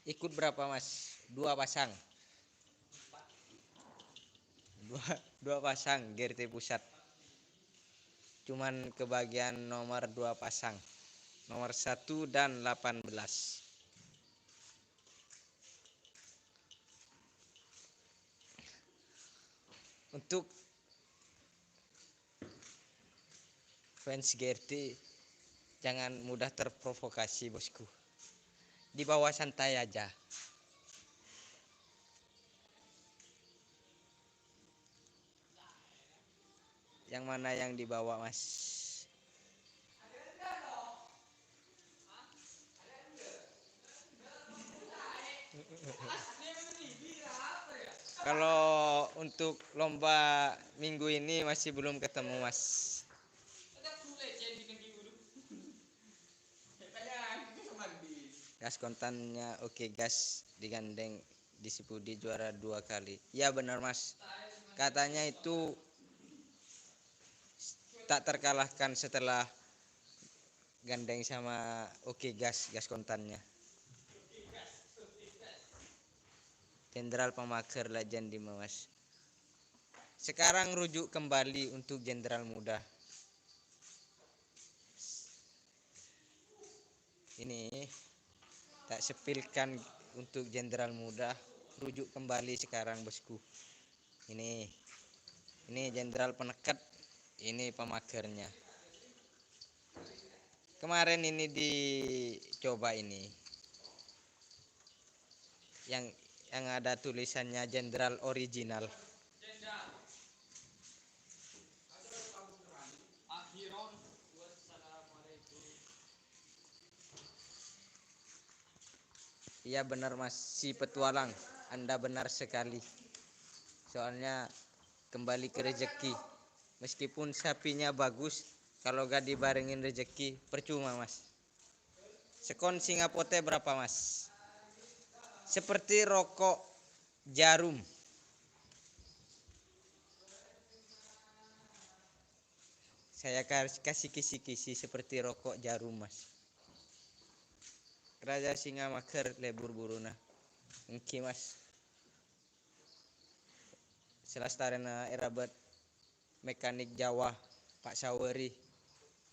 Ikut berapa, Mas? Dua pasang. Dua, dua pasang G R T Pusat. Cuman kebagian nomor dua pasang. Nomor satu dan delapan belas. Untuk fans G R T, jangan mudah terprovokasi, bosku. Dibawa santai aja. Yang mana yang dibawa, Mas? Kalau untuk lomba minggu ini masih belum ketemu, Mas. Gas kontannya Oke Gas digandeng di Sipudi juara dua kali. Ya benar, Mas. Katanya itu tak terkalahkan setelah gandeng sama Oke Gas, gas kontannya. Jenderal Pamager Lajan Dimas. Sekarang rujuk kembali untuk Jenderal Muda. Ini tak sepilkan untuk Jenderal Muda, rujuk kembali sekarang, bosku. Ini, ini Jenderal Peneket, ini pamagernya. Kemarin ini dicoba ini. Yang, yang ada tulisannya Jenderal Original. Iya benar, Mas, si petualang. Anda benar sekali. Soalnya kembali ke rezeki. Meskipun sapinya bagus, kalau gak dibarengin rezeki, percuma, Mas. Sekon singa pote berapa, Mas? Seperti rokok jarum. Saya kas-, kasih kisi-kisi seperti rokok jarum, Mas. Raja Singa mager lebur buruna. Enggi, Mas. Selastarena erabet mekanik Jawa, Pak Saweri.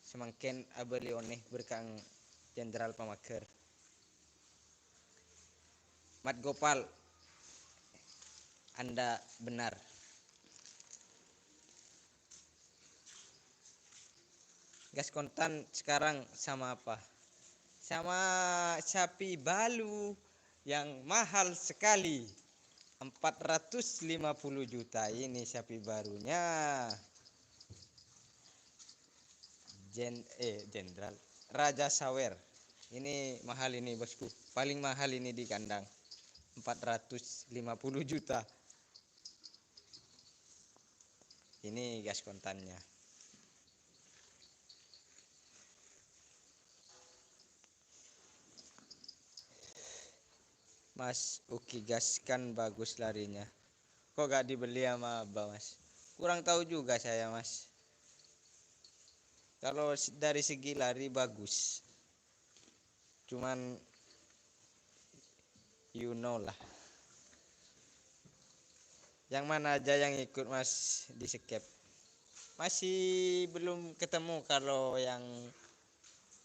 Samangken abali oneh berkang Jenderal Pamager. Mat Gopal, Anda benar. Gas kontan sekarang sama apa? Sama sapi balu yang mahal sekali. Empat ratus lima puluh juta ini sapi barunya. Jen-, eh, Jenderal. Raja Sawer. Ini mahal ini, bosku. Paling mahal ini di kandang. Empat ratus lima puluh juta. Ini gas kontannya. Mas Uki Gas kan bagus larinya. Kok gak dibeli sama Abah, Mas? Kurang tahu juga saya, Mas. Kalau s-, dari segi lari bagus. Cuman, you know lah. Yang mana aja yang ikut, Mas, di skip. Masih belum ketemu kalau yang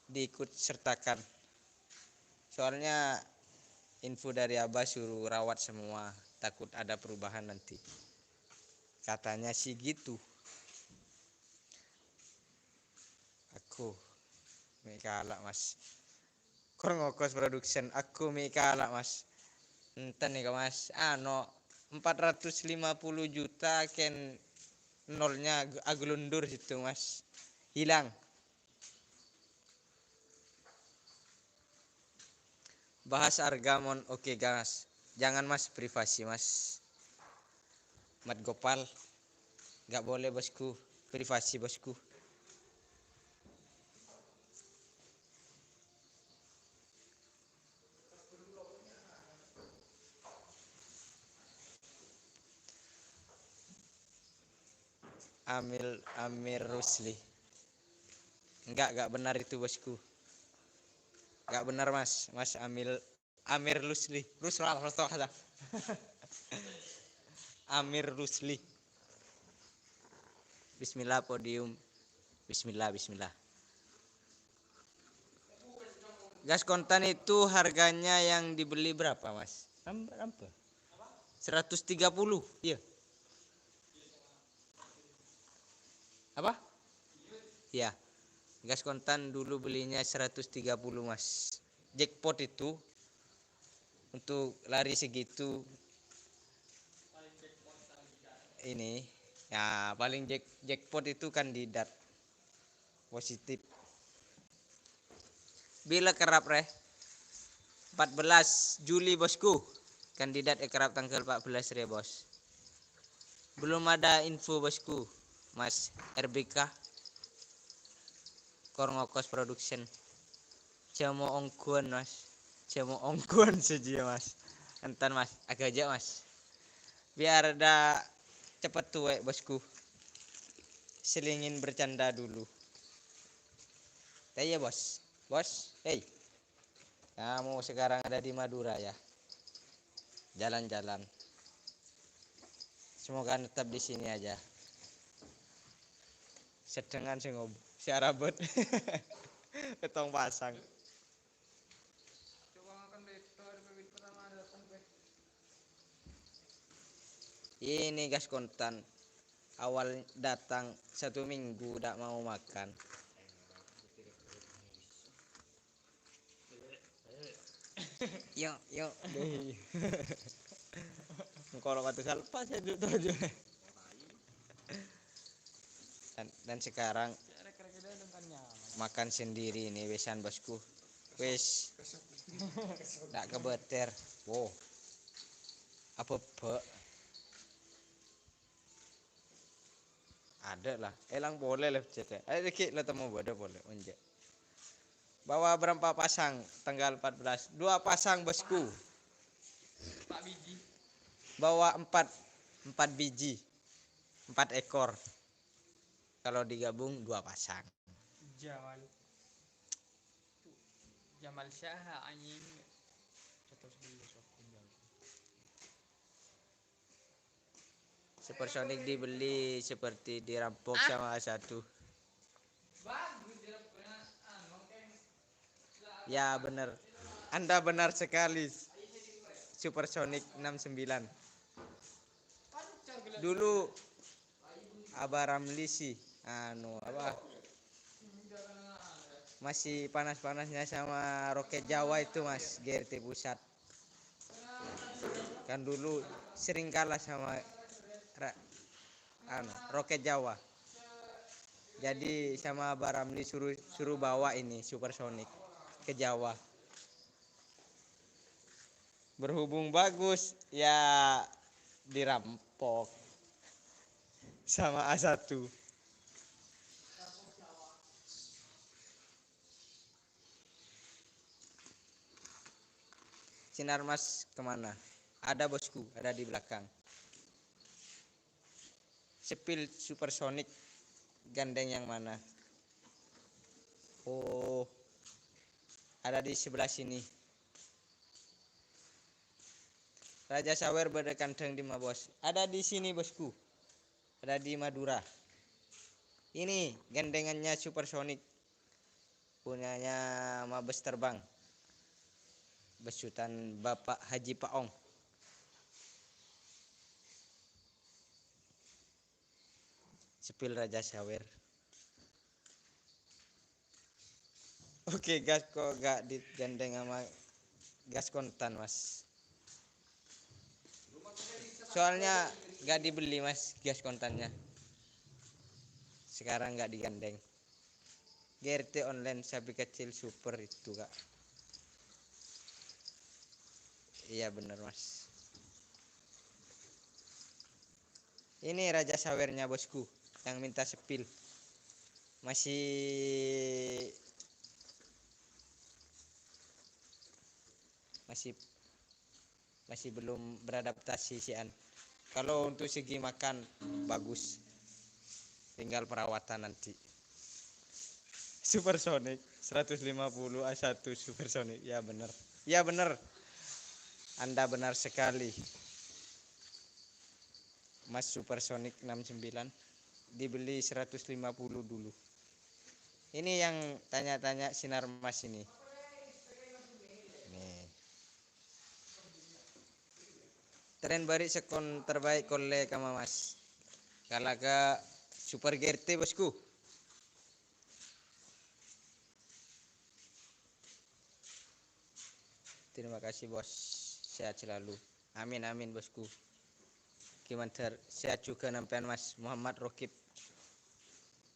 diikut sertakan. Soalnya info dari Abah suruh rawat semua, takut ada perubahan nanti. Katanya sih gitu. Aku me' kala', Mas. Kor Ngokos Production, aku me' kala', Mas. Enten nèko, Mas. Ano, empat ratus lima puluh juta ken nolnya ag-, aglundur situ, Mas. Hilang. Bahas harga mon oke, gas. Jangan, Mas, privasi, Mas. Mat Gopal. Nggak boleh, bosku. Privasi, bosku. Amil, Amir Rusli. Enggak, enggak benar itu, bosku. Enggak benar, Mas. Mas Amil, Amir Rusli. Rusla, Rusla. Amir Rusli. Bismillah, podium. Bismillah, bismillah. Gas kontan itu harganya yang dibeli berapa, Mas? Am-, apa? Seratus tiga puluh, iya. Apa? Iya. Gas kontan dulu belinya seratus tiga puluh, Mas. Jackpot itu untuk lari segitu. Ini, ya, paling jack-, jackpot itu kandidat. Positif. Bilâ kerrap rè? Empat belas Juli, bosku. Kandidat èkerrap tangghâl empat belas rè, Bos. Belum ada info, bosku. Mas R B K. Kor Ngokos Production. Jhâ' mo ongghuwân, Mas. Cè' mo' ongghuwân sè jiyâ, Mas. Enten, Mas. Aghâjâ', Mas. Biar ḍâ' cepet tuwè', Bosku. Selingin bercanda dulu. Tanya, Bos. Bos, hei. Kamu sekarang ada di Madura, ya? Jalan-jalan. Semoga tetap di sini aja. Sedhengan sè ngob-, sè arabât. Pèttong pasang. Ini gas kontan. Awal datang satu minggu tidak mau makan. Yo, yo. Engko' lo' kata salpa saya duduk tuh aja. Dan, dan sekarang makan sendiri ini, wesan, Bosku. Wis. Ndak kebeter. Wow. Apa, Bek? Ada lah. Elang boleh lah, cete. Ayo, dikit lah temu, ada boleh. Onjek. Bawa berapa pasang tanggal empat belas? Dua pasang, Bosku. Empat biji. Bawa empat, empat biji. Empat ekor. Kalau digabung, dua pasang. Jamal. Jamal Syaha, anjing. Seratus dua, seratus dua. Supersonic dibeli seperti dirampok sama A satu. Ya, benar. Anda benar sekali. Supersonic enam sembilan. Dulu Abah Ramli sih, anu, apa, masih panas-panasnya sama Roket Jawa itu, Mas, G R T Pusat. Kan dulu sering kalah sama ra-, anu, Roket Jawa. Jadi sama Abah Ramli suruh, suruh bawa ini Supersonic ke Jawa. Berhubung bagus, ya dirampok sama A satu. Sinarmas kemana? Ada, Bosku, ada di belakang. Sepil Supersonic gandeng yang mana? Oh, ada di sebelah sini. Raja Sawer bâḍâ kandhâng ḍimma, Bos? Ada di sini, Bosku. Ada di Madura. Ini gandengannya Supersonic. Punyanya Mabes Terbang. Besutan Bapak Haji Paong. Sepil Raja Sawer. Oke, gas kok gak digandeng sama gas kontan, Mas. Soalnya gak dibeli, Mas, gas kontannya. Sekarang gak digandeng. G R T online sapi kecil super itu, Kak. Iya, bener, Mas. Ini Raja Sawernya, Bosku, yang minta sepil. Masih, masih, masih belum beradaptasi, sian. Kalau untuk segi makan, bagus. Tinggal perawatan nanti. Supersonic, seratus lima puluh A satu Supersonic. Ya, bener. Ya, bener. Anda benar sekali. Mas Supersonic enam sembilan dibeli seratus lima puluh dulu. Ini yang tanya-tanya Sinarmas ini. Nih. Tren bâri' sèkon terbaik kollè ka Mamas. Kala ka Super G R T, Bosku. Terima kasih, Bos. Sehat selalu. Amin, amin, Bosku. Gimana, sehat juga sampean, Mas Muhammad Rokib.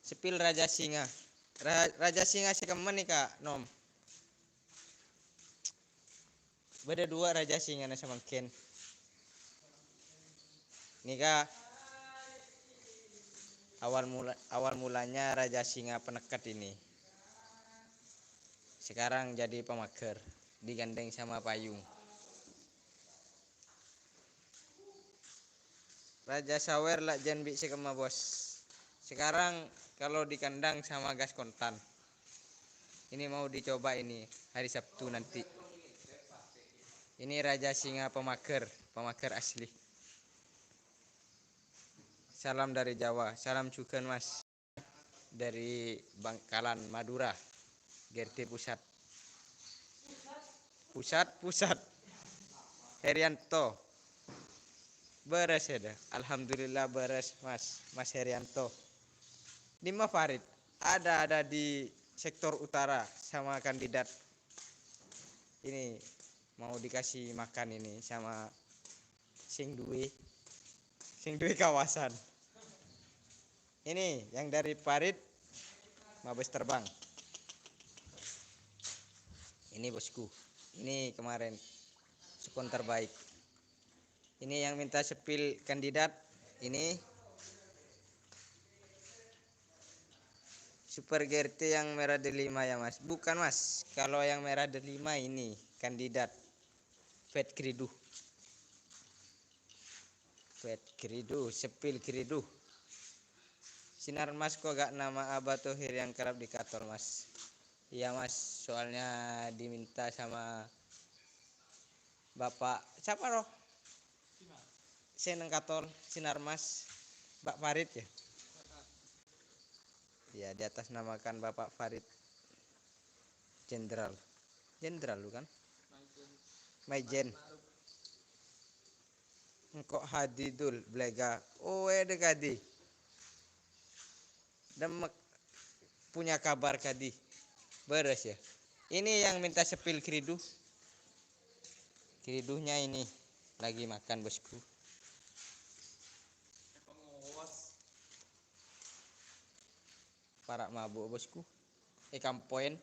Sepil Raja Singa. Ra-, Raja Singa sè kemma nèka, Nom? Bâḍâ dua Raja Singana samangkèn. Nèka awal mula, awal mulanya Raja Singa peneket ini. Sekarang jadi pemager. digandeng sama payung. Raja Sawer la' jân bi' sè kemma, Bos. Sekarang kalau di kandang sama gas kontan. Ini mau dicoba ini hari Sabtu nanti. Ini Raja Singa pemager, pemager asli. Salam dari Jawa, salam juga, Mas. Dari Bangkalan, Madura. G R T Pusat. Pusat, Pusat. Herianto. Bârâs ya, dah. Alhamdulillah bârâs, Mas. Mas Herianto. Dimma Farid? Ada, ada di sektor utara sama kandidat. Ini mau dikasih makan ini sama sing duwe, sing duwe kawasan. Ini yang dari Farid, Mabes Terbang. Ini, Bosku. Ini kemarin spon terbaik. Ini yang minta spill kandidat. Ini Super G R T yang merah delima ya, Mas. Bukan, Mas. Kalau yang merah delima ini kandidat. Fat Kridu. Fat Kridu, spill Kridu. Sinar Mas, kok gak nama Abah Tohir yang kerap di Katol, Mas? Iya, Mas, soalnya diminta sama Bapak, siapa, roh? Sè neng Katol, Sinar Mas, Mbak Farid ya? Ya, diatasnamakan Bapak Farid. Jenderal. Jenderal lu kan? Maijen. Engko' Hadi Dul, Blega. Oh, ada Kadi. Demek punya kabar Kadi. Beres ya. Ini yang minta spill Kridu. Kridunya ini lagi makan, Bosku. Para' mabuk, Bosku. Eh, kampoen.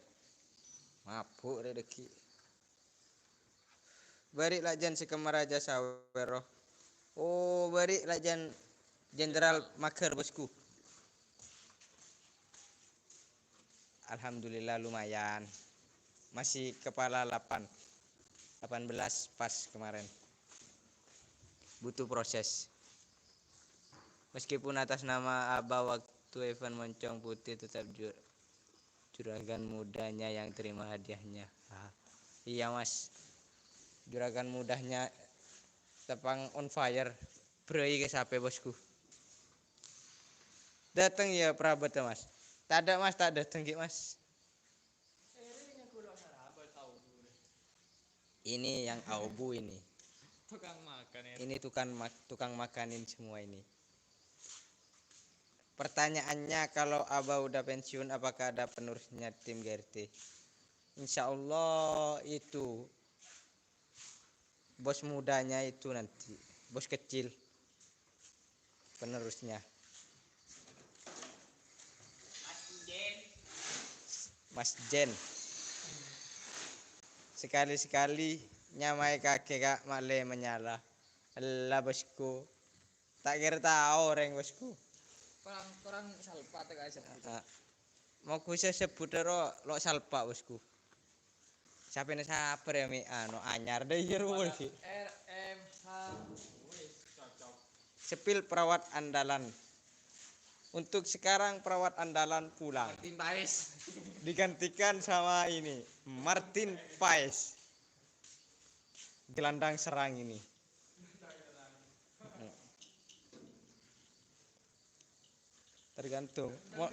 Mabuk rè dhâggi'. Bâri' la' jân sè kemma Raja Sawer, roh. Oh, bâri' la' jân Jenderal Mager, Bosku. Alhamdulillah lumayan. Masih kepala delapan. Delapan belas pas kemarin. Butuh proses. Meskipun atas nama Abah waktu event Moncong Putih, tetap ju-, juragan mudanya yang terima hadiahnya. Ah, iya, Mas. Juragan mudanya tepang on fire. Brei ka sapè, Bosku? Dâteng ya, perabot ya, Mas. Tadâ', Mas, ta' dâteng ghi', Mas. Ini yang aobu ini. Tukang makan ya. Ini tukang mak-, tukang makanin semua ini. Pertanyaannya, kalau Abah udah pensiun, apakah ada penerusnya tim G R T? Insya Allah itu bos mudanya itu nanti, bos kecil penerusnya. Mas Jen. Sekali-sekali nyamaè kakè, Kak, malè menyala. Ella, bosku. Ta' kèra tao orèng, bosku. Korang, korang salpa ta', guys? Heeh. Mau ku sè sebbhut ro, lo' salpa, bosku. Sapèna sabbhâr ya, Mi? Anu, anyar dâ' iyâ, ro, bosku. R M H. Wis, cocok. Spill perawat andalan. Untuk sekarang perawat andalan pulang. Martin Paes. Digantikan sama ini, Martin Paes. Gelandang serang ini. Tergantung. Mo-,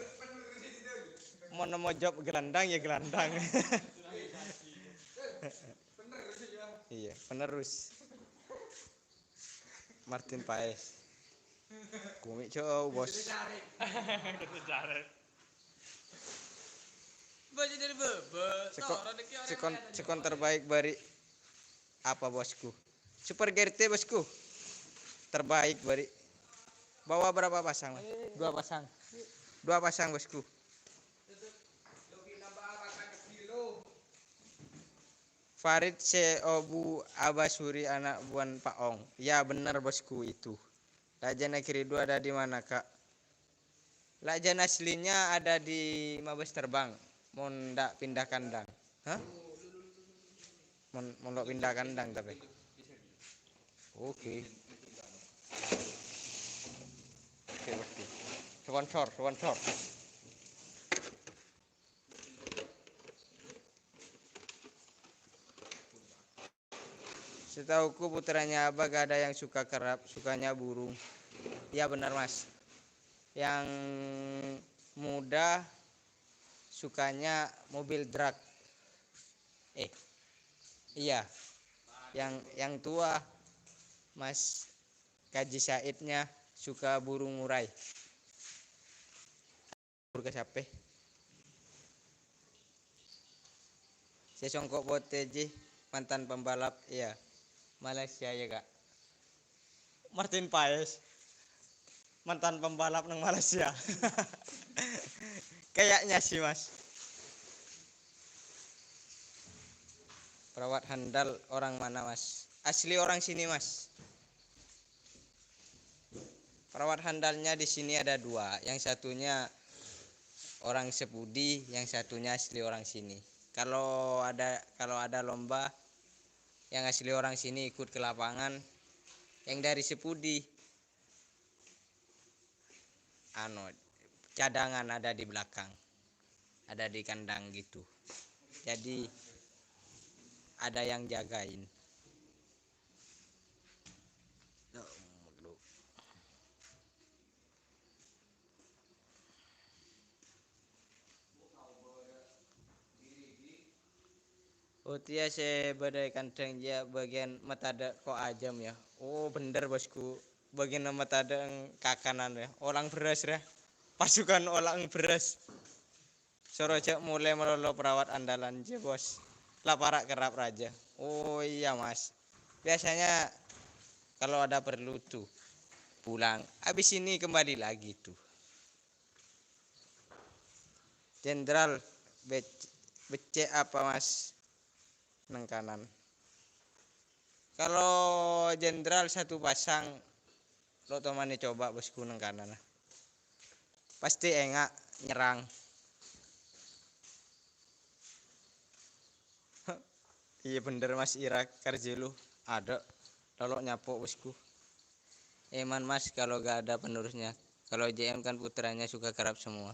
mon nemo job gelandang, ya gelandang. Iya, penerus. Martin Paes. Komik, Cok, bos. Baju dari bebe. Sekon, sekon, sekon terbaik bari apa, bosku? Super G R T, bosku. Terbaik bari. Bawa berapa pasang, Mas? Dua pasang. Dua pasang, bosku. Farid sè obu Abah Suri ana' buwân Pak Ong. Ya, bener, bosku, itu. Lajana Kiridu ada di mana, Kak? Lajana aslinya ada di Mabes Terbang. Mon ndak pindah kandang. Hah? Mon, mon lo' pindah kandang tapi. Oke. Oke, oke. Sponsor, sponsor. Setauku putranya Abah gak ada yang suka kerap, sukanya burung. Iya benar, Mas. Yang muda sukanya mobil drag. Eh, iya. Yang yang tua, Mas Kaji Saidnya suka burung murai. Ka sapè? Sè songko' potè, Ji, mantan pembalap, iya. Malaysia, ya, Kak. Martin Paes, mantan pembalap neng Malaysia. Kayaknya sih, Mas. Perawat handal orang mana, Mas? Asli orang sini, Mas. Perawat handalnya di sini ada dua. Yang satunya orang Sepudi, yang satunya asli orang sini. Kalau ada, kalau ada lomba, yang asli orang sini ikut ke lapangan, yang dari Sepudi, anu, cadangan ada di belakang, ada di kandang gitu. Jadi ada yang jagain. Oh, tiya sè bâdâ è kandhâng jiyâ bâgiyân matadâ' ko' ajâm, yâ. Oh, bhender, Bosku. Bâgiyân matadâ' kakanan, yâ. Olang bherrâs, rè. Pasukan olang bherrâs. Soro jhâ' molè malolo perawat andalan jiyâ, Bos. La para' kerrap rajâ. Oh, iya, Mas. Biasanya kalau ada perlu tuh pulang. Habis ini kembali lagi tuh. Jenderal, bec-, beccè' apa, Mas? Neng kanan. Kalau jenderal satu pasang, lo' tomanè coba, Bosku, neng kanan. Pasti enga' nyerrang. Iyâ bhender, Mas, ira karjâ lu. Adâ'. Lolo nyapo, Bosku. Eman, Mas, kalau gak ada penerusnya. Kalau J M kan putranya suka kerap semua.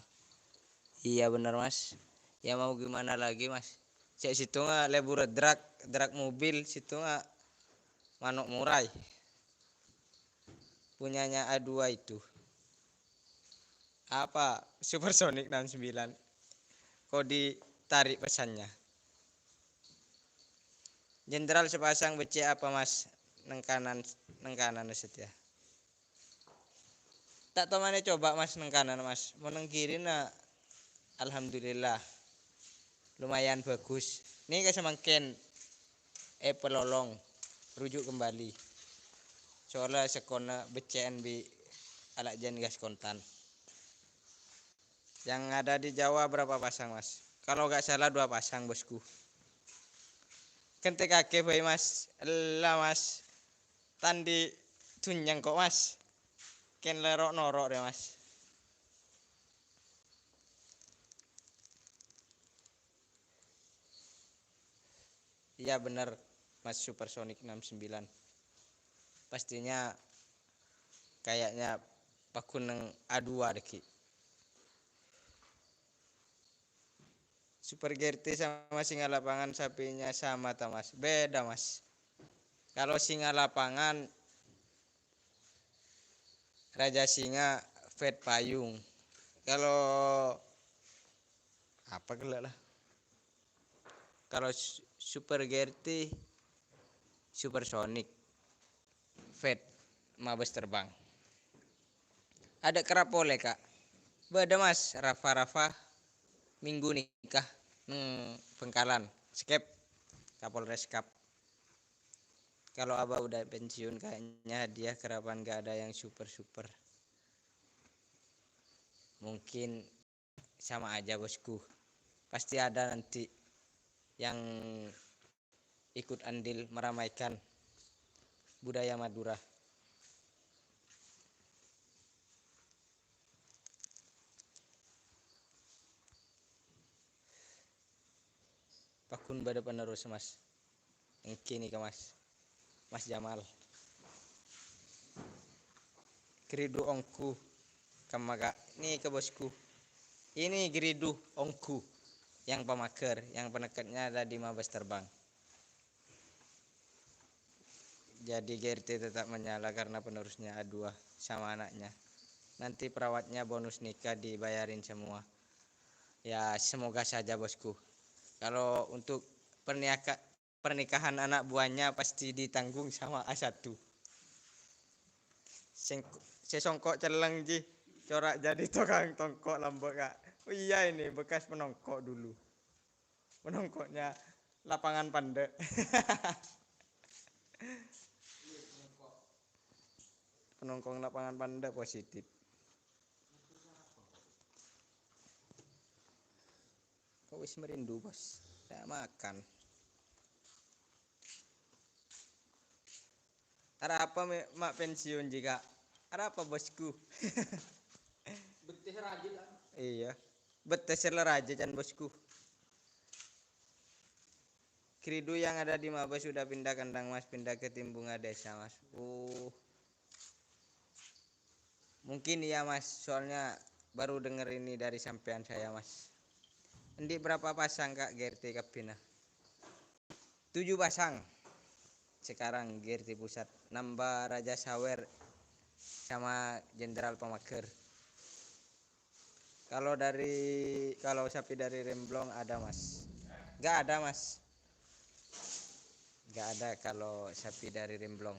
Iya bener, Mas. Ya mau gimana lagi, Mas? Cek situnga lebur drag, drag mobil, situnga manok murai. Punyanya A dua itu. Apa? Supersonic enam sembilan. Kok ditarik pesannya? Jenderal sepasang beccè' apa, Mas? Neng kanan, neng kanan setia. Ta' tomanè coba, Mas, neng kanan, Mas. Mon neng kirina, alhamdulillah. Lumayan bagus. Nèka samangkèn èpalolong, rujuk kembali. Soalnya sekonna beccè'an bi' alajân gas kontan. Yang ada di Jawa berapa pasang, Mas? Kalau nggak salah dua pasang, Bosku. Kènte kakè bhâi, Mas. Ella, Mas. Tandhi dunnyang kok, Mas. Kèn lero' noro' rè, Mas. Iya bener, Mas, Supersonic enam sembilan. Pastinya kayaknya paggun neng A dua dâggi'. Super Gerti sama singa lapangan sapinya sama ta, Mas? Beda, Mas. Kalau singa lapangan, Raja Singa, Fed Payung. Kalau apa gella' lah? Kalau su-, Super Gerti, Supersonic, Fed, Mabes Terbang. Ada kerap polè, Kak. Bâdâ, Mas, Rafa-Rafa minggu nikah neng Bengkalan. Skep, Kapolres Kap. Kalau Abah udah pensiun, kayaknya hadiah kerapan gak ada yang super-super. Mungkin sama aja, Bosku. Pasti ada nanti yang ikut andil meramaikan budaya Madura. Paggun bâdâ penerus, Mas. Èngghi nèka, Mas. Mas Jamal. Geridu ongghu. Kamma, Kak. Nèka, Bosku. Ini geridu ongghu. Yang pamager, yang penekketnya ada di Mabes Terbang. Jadi G R T tetap menyala karena penerusnya A dua sama anaknya. Nanti perawatnya bonus nikah dibayarin semua. Ya, semoga saja, Bosku. Kalau untuk perniaka-, pernikahan anak buahnya pasti ditanggung sama A satu. Sengko-, sè songko' celleng, Ji. Corak jadi tukang tongko' lambâ', Kak. Oh iya, ini bekas penongko' dulu. Penongkonya lapangan pandek. Penongkong lapangan pandek positif. Kok wis merindu, Bos? Ndak makan. Arapa me-, ma' pensiun jika? Arapa, Bosku? Bettè rajin, ah. Iya. Bettè sè la rajin, can, Bosku. Geridu yang ada di Mabes sudah pindah kandang, Mas, pindah ke tim bunga desa, Mas. Oh. Mungkin iya, Mas, soalnya baru denger ini dari sampean saya, Mas. Endi' berapa pasang, Kak, G R T kabbhina? Tujuh pasang. Sekarang G R T Pusat nambah Raja Sawer sama Jenderal Pamager. Kalau dari, kalau sapi dari Remblong ada, Mas? Nggak ada, Mas. Nggak ada kalau sapi dari Remblong.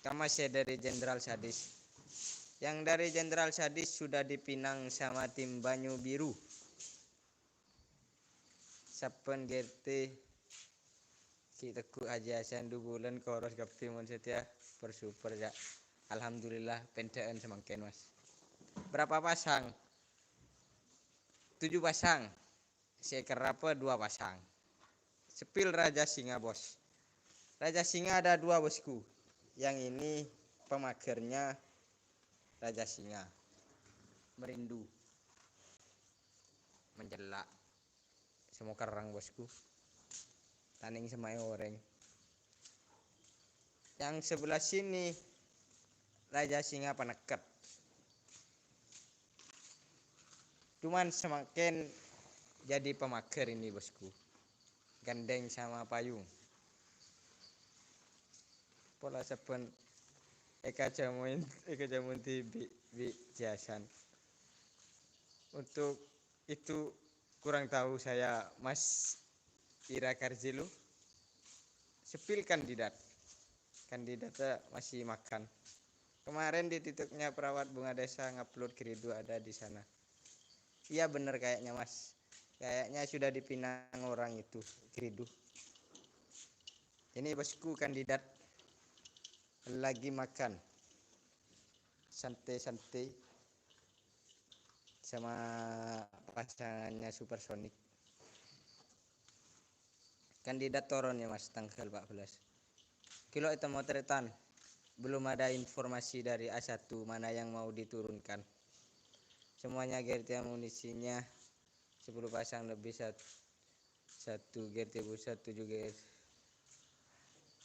Kan masih dari Jenderal Sadis. Yang dari Jenderal Sadis sudah dipinang sama tim Banyu Biru. Sabbhân G R T Ki Teguh Haji Hasan du bulân koros kabbhi mon satèya per-super, Cak. Alhamdulillah, pendhâ'ân samangkèn, Mas. Berapa pasang? Tujuh pasang. Sè kerrapa dua pasang. Sepil Raja Singa, Bos. Raja Singa ada dua, Bosku. Yang ini pemagernya Raja Singa. Merindu. Mencellak. Sè mokerrang, Bosku. Tanèng sè maè orèng. Yang sebelah sini Raja Singa panekket. Cuman samangkèn jadi pamager ini, Bosku. Gandeng sama payung. Pola sabbhân èkajamoin, èkajamoin dhibi' bi' Jasan. Untuk itu kurang tahu saya, Mas Ira Karjelo. Sepil kandidat. Kandidatnya masih makan. Kemarin di TikToknya perawat Bunga Desa ngupload Geridu ada di sana. Iya bener kayaknya, Mas. Kayaknya sudah dipinang orang itu, Geridu. Ini bosku kandidat lagi makan. Santai-santai sama pasangannya Supersonic. Kandidat toron ya, Mas, tanggal empat belas. Kilo hitam motretan. Belum ada informasi dari A satu mana yang mau diturunkan. Semuanya G R T amunisinya sepuluh pasang lebih sat-, satu G R T pusat, tujuh G R T.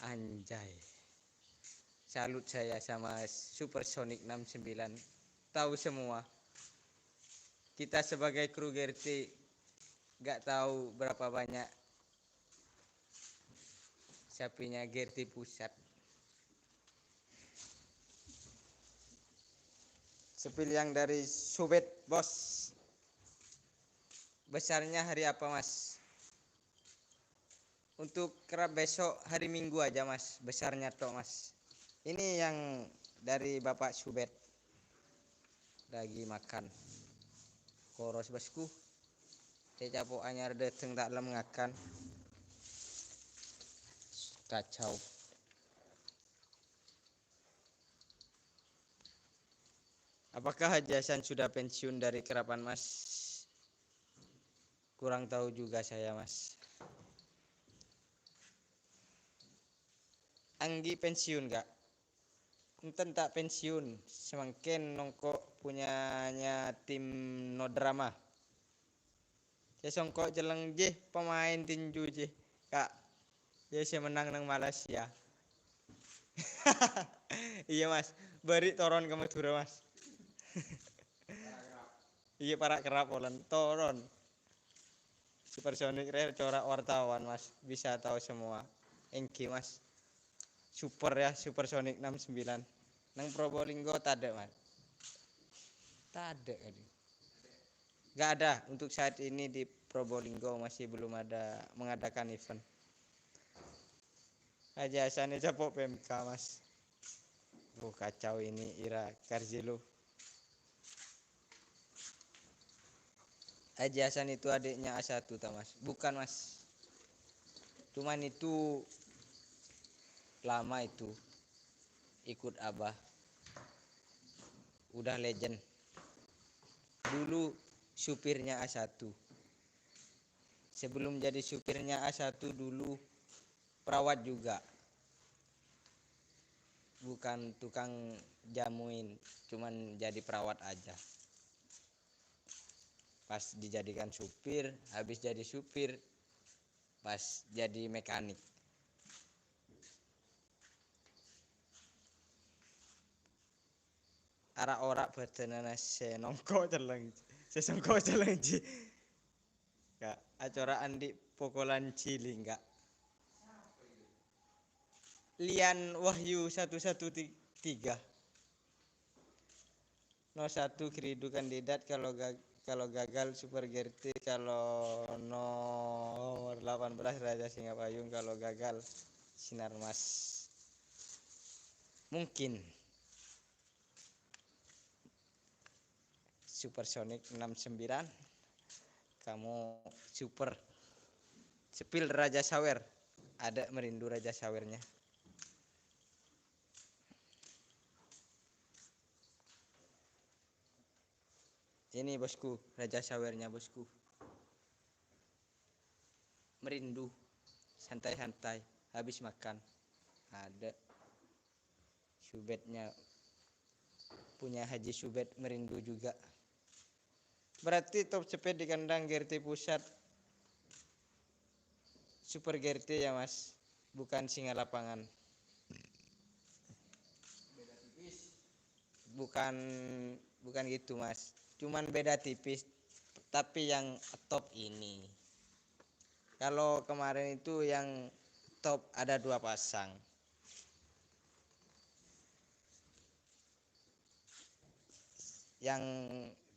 Anjay. Salut saya sama Supersonic enam sembilan. Tahu semua. Kita sebagai kru G R T nggak tahu berapa banyak sapinya G R T pusat. Sepil yang dari Subet, Bos. Besarnya hari apa, Mas? Untuk kerap besok hari Minggu aja, Mas. Besarnya tok, Mas. Ini yang dari Bapak Subet. Lagi makan. Koros, bosku. Cè' capo' anyar dâteng ta' lem ngakan. Kacau. Apakah Haji Hasan sudah pensiun dari Kerapan, Mas? Kurang tahu juga saya, Mas. Anggi pensiun, Kak. Enten ta' pensiun, samangkèn nongko' punyanya tim No Drama. Sè songko' celleng jih pemain tinju jih, Kak. Ya, sè mennang neng Malaysia. Iyâ, Mas. Bâri' toron ka Madhurâ, Mas. Iyâ, para' kerrap polana toron. Supersonic rè corak wartawan, Mas. Bisa tahu semua. Èngghi, Mas. Super ya, Supersonic enam sembilan. Neng Probolinggo tadâ', Mas. Tadâ' kali. Nggak ada, untuk saat ini di Probolinggo masih belum ada mengadakan event. Aja asane capo P M K, Mas. Oh, kacau ini, Ira Karzilo. Haji Hasan itu adiknya A satu, ta, Mas? Bukan, Mas. Cuman itu lama itu ikut Abah. Udah legend. Dulu supirnya A satu. Sebelum jadi supirnya A satu dulu perawat juga. Bukan tukang jamuin, cuman jadi perawat aja. Pas dijadikan supir, habis jadi supir, pas jadi mekanik. Ara-ora badanana sè nongko celleng, sè songko celleng ji. Ka, acora andi' pokolan ciling, Kak. Lian Wahyu satu satu tiga. Nomor satu, Geridu kandidat, kalau gag-, kalau gagal Super Gerti, kalau nomor delapan belas Raja Singapayung, kalau gagal Sinarmas. Mungkin. Supersonic enam sembilan. Kamu super. Sepil Raja Sawer. Ada merindu Raja Sawernya. Ini bosku, Raja Sawernya bosku. Merindu, santai-santai, habis makan. Ada. Subednya, punya Haji Subed merindu juga. Berarti top speed di kandang G R T Pusat. Super G R T ya, Mas, bukan singa lapangan. Bukan, bukan gitu, Mas. Cuman beda tipis, tapi yang top ini. Kalau kemarin itu yang top ada dua pasang. Yang,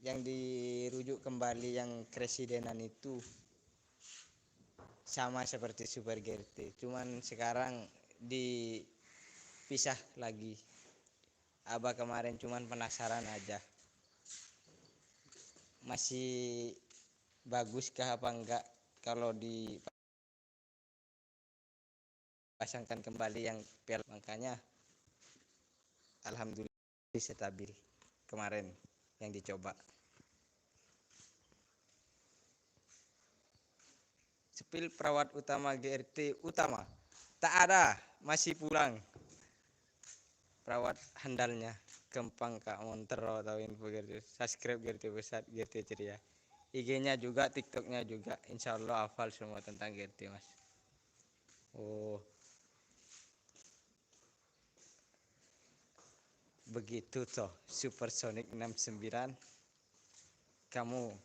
yang dirujuk kembali yang keresidenan itu sama seperti Super G R T, cuman sekarang dipisah lagi. Abah kemarin cuman penasaran aja. Masih bagus kah apa enggak kalau dipasangkan kembali yang piala? Makanya alhamdulillah stabil kemarin yang dicoba. Sepil perawat utama G R T utama. Tak ada, masih pulang. Perawat handalnya, gampang, Kak, mon terro tao info G R T. Subscribe G R T Pusat, G R T Ceria. I G-nya juga, TikTok-nya juga. Insya Allah hafal semua tentang G R T, Mas. Oh. Begitu toh, Supersonic enam sembilan. Kamu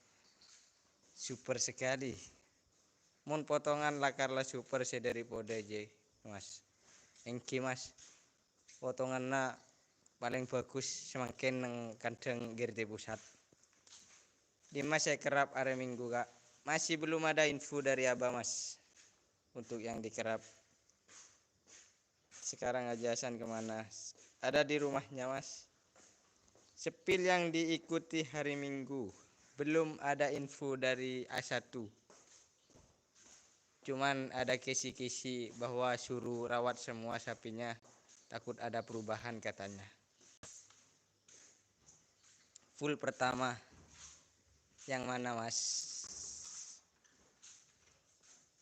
super sekali. Mon potongan lakar la super sè dâri-pôdâ jâ, Mas. Èngghi, Mas. Potonganna palèng bagus samangkèn neng kandhâng G R T Pusat. Dimma sè kerrap arè Minggu, Kak? Masih belum ada info dari Abah, Mas, untuk yang dikerrap. Sekarang Haji Hasan kemana? Ada di rumahnya, Mas. Sepil yang diikuti hari Minggu. Belum ada info dari A satu. Cuman ada kisi-kisi bahwa suruh rawat semua sapinya, takut ada perubahan katanya. Full pertama. Yang mana, Mas?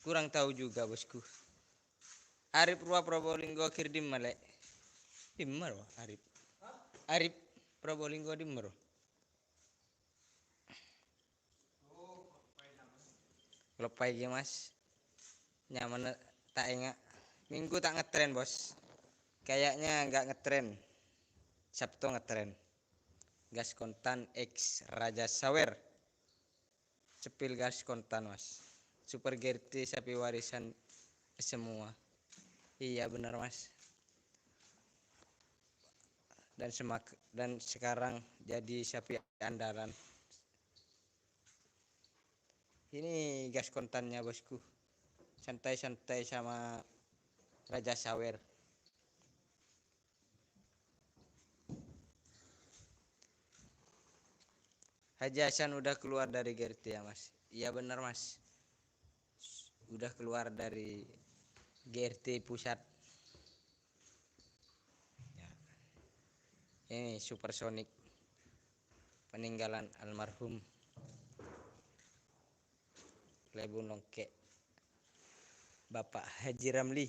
Kurang tahu juga, Bosku. Arif rowa Probolinggo ghi' dimma, Lè'? Dimma rowa, Arif? Arif Probolinggo dimma rowa? Loppaè ghi, Mas. Nyamana ta' enga'. Minggu tak ngetren, Bos. Kayaknya nggak ngetren. Sabtu ngetren. Gas Kontan X Raja Sawer. Sepil Gas Kontan, Mas. Super Gerti sapi warisan semua. Iya, benar, Mas. Dan semak-, dan sekarang jadi sapi andalan. Ini Gas Kontannya, Bosku. Santai-santai sama Raja Sawer. Haji Hasan udah keluar dari Gerti ya, Mas? Iya, bener, Mas. Udah keluar dari Gerti pusat. Ya. Ini Supersonic, peninggalan almarhum Lebu Nongke, Bapak Haji Ramli.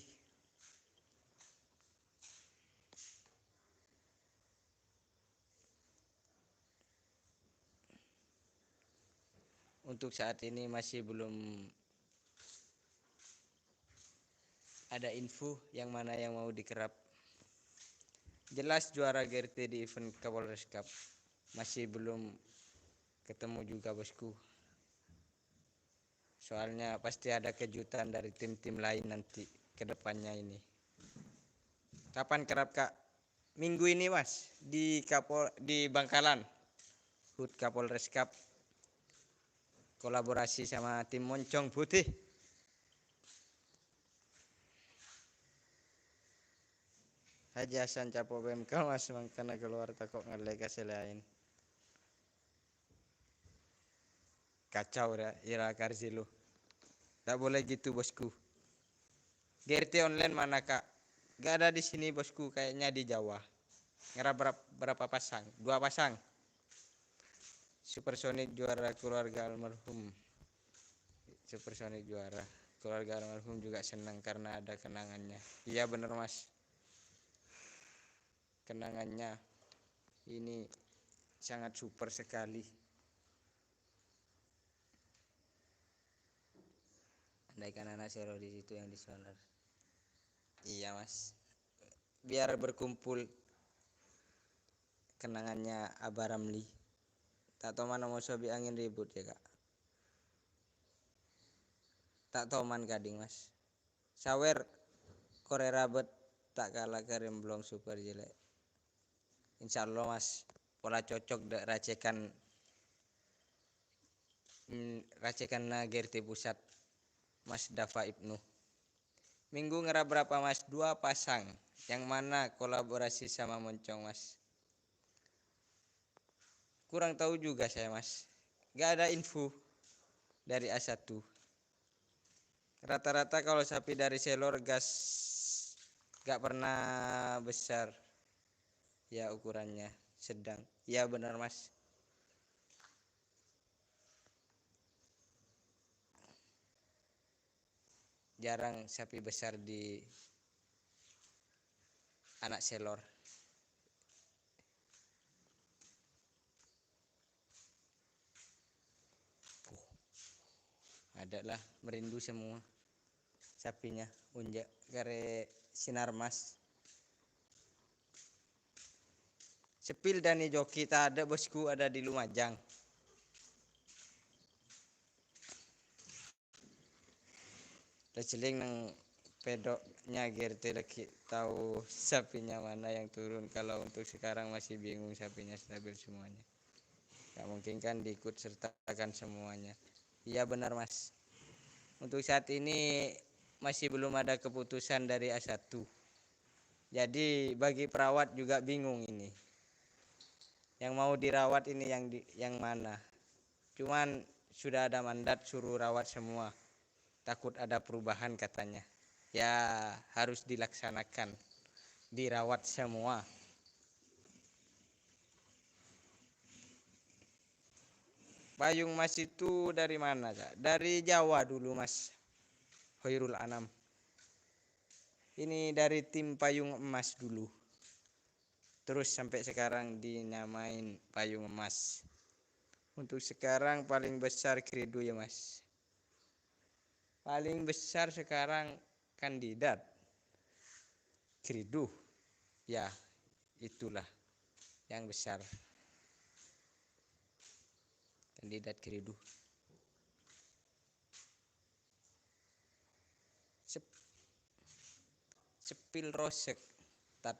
Untuk saat ini masih belum ada info yang mana yang mau dikerap. Jelas juara Gerti di event Kapolres Cup. Masih belum ketemu juga, Bosku. Soalnya pasti ada kejutan dari tim-tim lain nanti ke depannya ini. Kapan kerap, Kak? Minggu ini, Mas, di Kapol-, di Bangkalan. HUT Kapolres Cup. Kolaborasi sama tim Moncong Putih. Haji Hasan capo' P M K, Mas, mangkana keluar tako' ngallè ka sè laèn. Kacau ya, Ira Karzilo. Tak boleh gitu, Bosku. G R T online mana, Kak? Gak ada di sini, Bosku. Kayaknya di Jawa. Ngerap berap-, berapa pasang? Dua pasang. Supersonic juara keluarga almarhum. Supersonic juara. Keluarga almarhum juga senang karena ada kenangannya. Iya, bener, Mas. Kenangannya ini sangat super sekali. Andaikan anak Sero di situ yang di solar. Iya, Mas. Biar berkumpul kenangannya Abah Ramli. Tak toman moso bi' angin ribut ya, Kak. Tak toman kading, Mas. Sawer kore rabet tak kala ka remblong super jelek. Insyaallah, Mas, pola cocok dek racekan, mm, racekanna G R T Pusat, Mas Dafa Ibnu. Minggu ngerap berapa, Mas? Dua pasang. Yang mana kolaborasi sama Moncong, Mas? Kurang tahu juga saya, Mas. Gak ada info dari A satu. Rata-rata kalau sapi dari Selor gas gak pernah besar. Ya, ukurannya sedang. Ya, benar, Mas. Jarang sapi besar di anak Selor. Puh. Ada lah, merindu semua sapinya. Unja' kare Sinarmas. Sepil dani joki tadha', Bosku, ada di Lumajang. Terseling nang pedoknya G R T lagi tahu sapinya mana yang turun. Kalau untuk sekarang masih bingung, sapinya stabil semuanya. Nggak mungkin kan diikut sertakan semuanya. Iya benar, Mas. Untuk saat ini masih belum ada keputusan dari A satu. Jadi bagi perawat juga bingung ini. Yang mau dirawat ini yang di, yang mana? Cuman sudah ada mandat suruh rawat semua. Takut ada perubahan katanya. Ya, harus dilaksanakan. Dirawat semua. Payung Mas itu dari mana, Kak? Dari Jawa dulu, Mas. Khairul Anam. Ini dari tim Payung Emas dulu. Terus sampai sekarang dinamain Payung Emas. Untuk sekarang paling besar Credo ya, Mas. Paling besar sekarang kandidat. Geridu. Ya, itulah yang besar. Kandidat Geridu. Sep-, Sepil Rosek. Tat.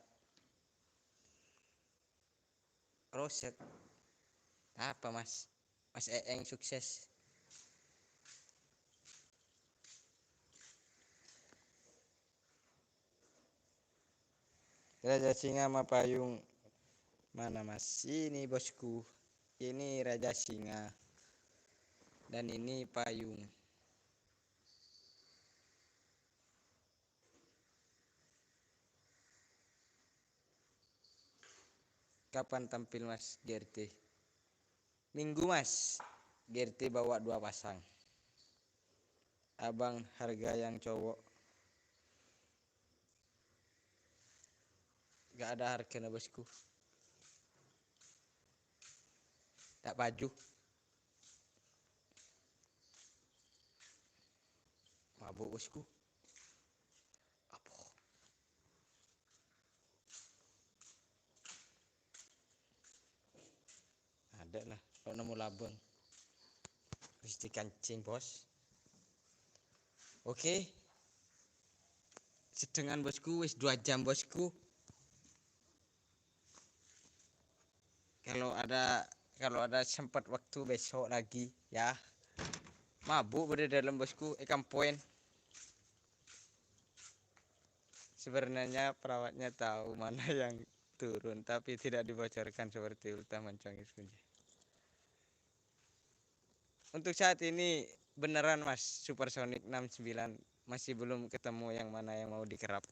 Rosek. Apa, Mas? Mas Eeng sukses. Raja Singa mapayung. Mana, Mas? Ini, bosku. Ini Raja Singa. Dan ini payung. Kapan tampil, Mas Gerti? Minggu, Mas. Gerti bawa dua pasang. Abang harga yang cowok. Gak ada harganya, bosku. Tak baju. Mabuk, bosku. Apa? Ada lah, kalau nemu labang. Mesti kancing, bos. Oke. Sedengan, bosku, wis dua jam, bosku. Kalau ada, kalau ada sempat waktu besok lagi, ya. Mabuk pada dalam, bosku, ikan poin. Sebenarnya perawatnya tahu mana yang turun, tapi tidak dibocorkan seperti ultah mancang kunci. Untuk saat ini beneran, Mas, Supersonic enam sembilan masih belum ketemu yang mana yang mau dikerap.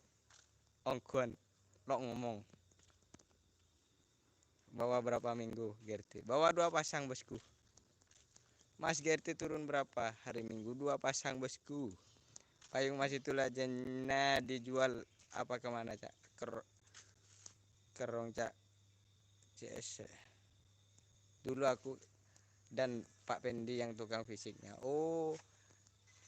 Ongguan lo ngomong. Bawa berapa minggu, Gerti? Bawa dua pasang, bosku. Mas Gerti turun berapa hari Minggu? Dua pasang, bosku. Payung Mas itu lajanya dijual apa kemana, Cak? Ker-, kerong, Cak. C S. Dulu aku dan Pak Pendi yang tukang fisiknya. Oh,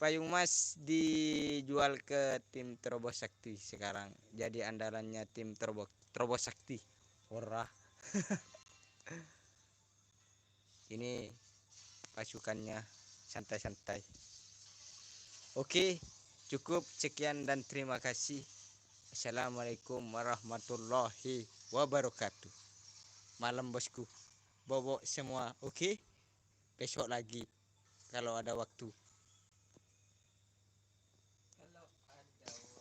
payung Mas dijual ke tim Terobos Sakti sekarang. Jadi andalannya tim Terobos, Terobos Sakti. Ora. Ini pasukannya santai-santai. Oke, cukup sekian dan terima kasih. Assalamualaikum warahmatullahi wabarakatuh. Malam, bosku. Bobo semua, oke? Besok lagi kalau ada waktu.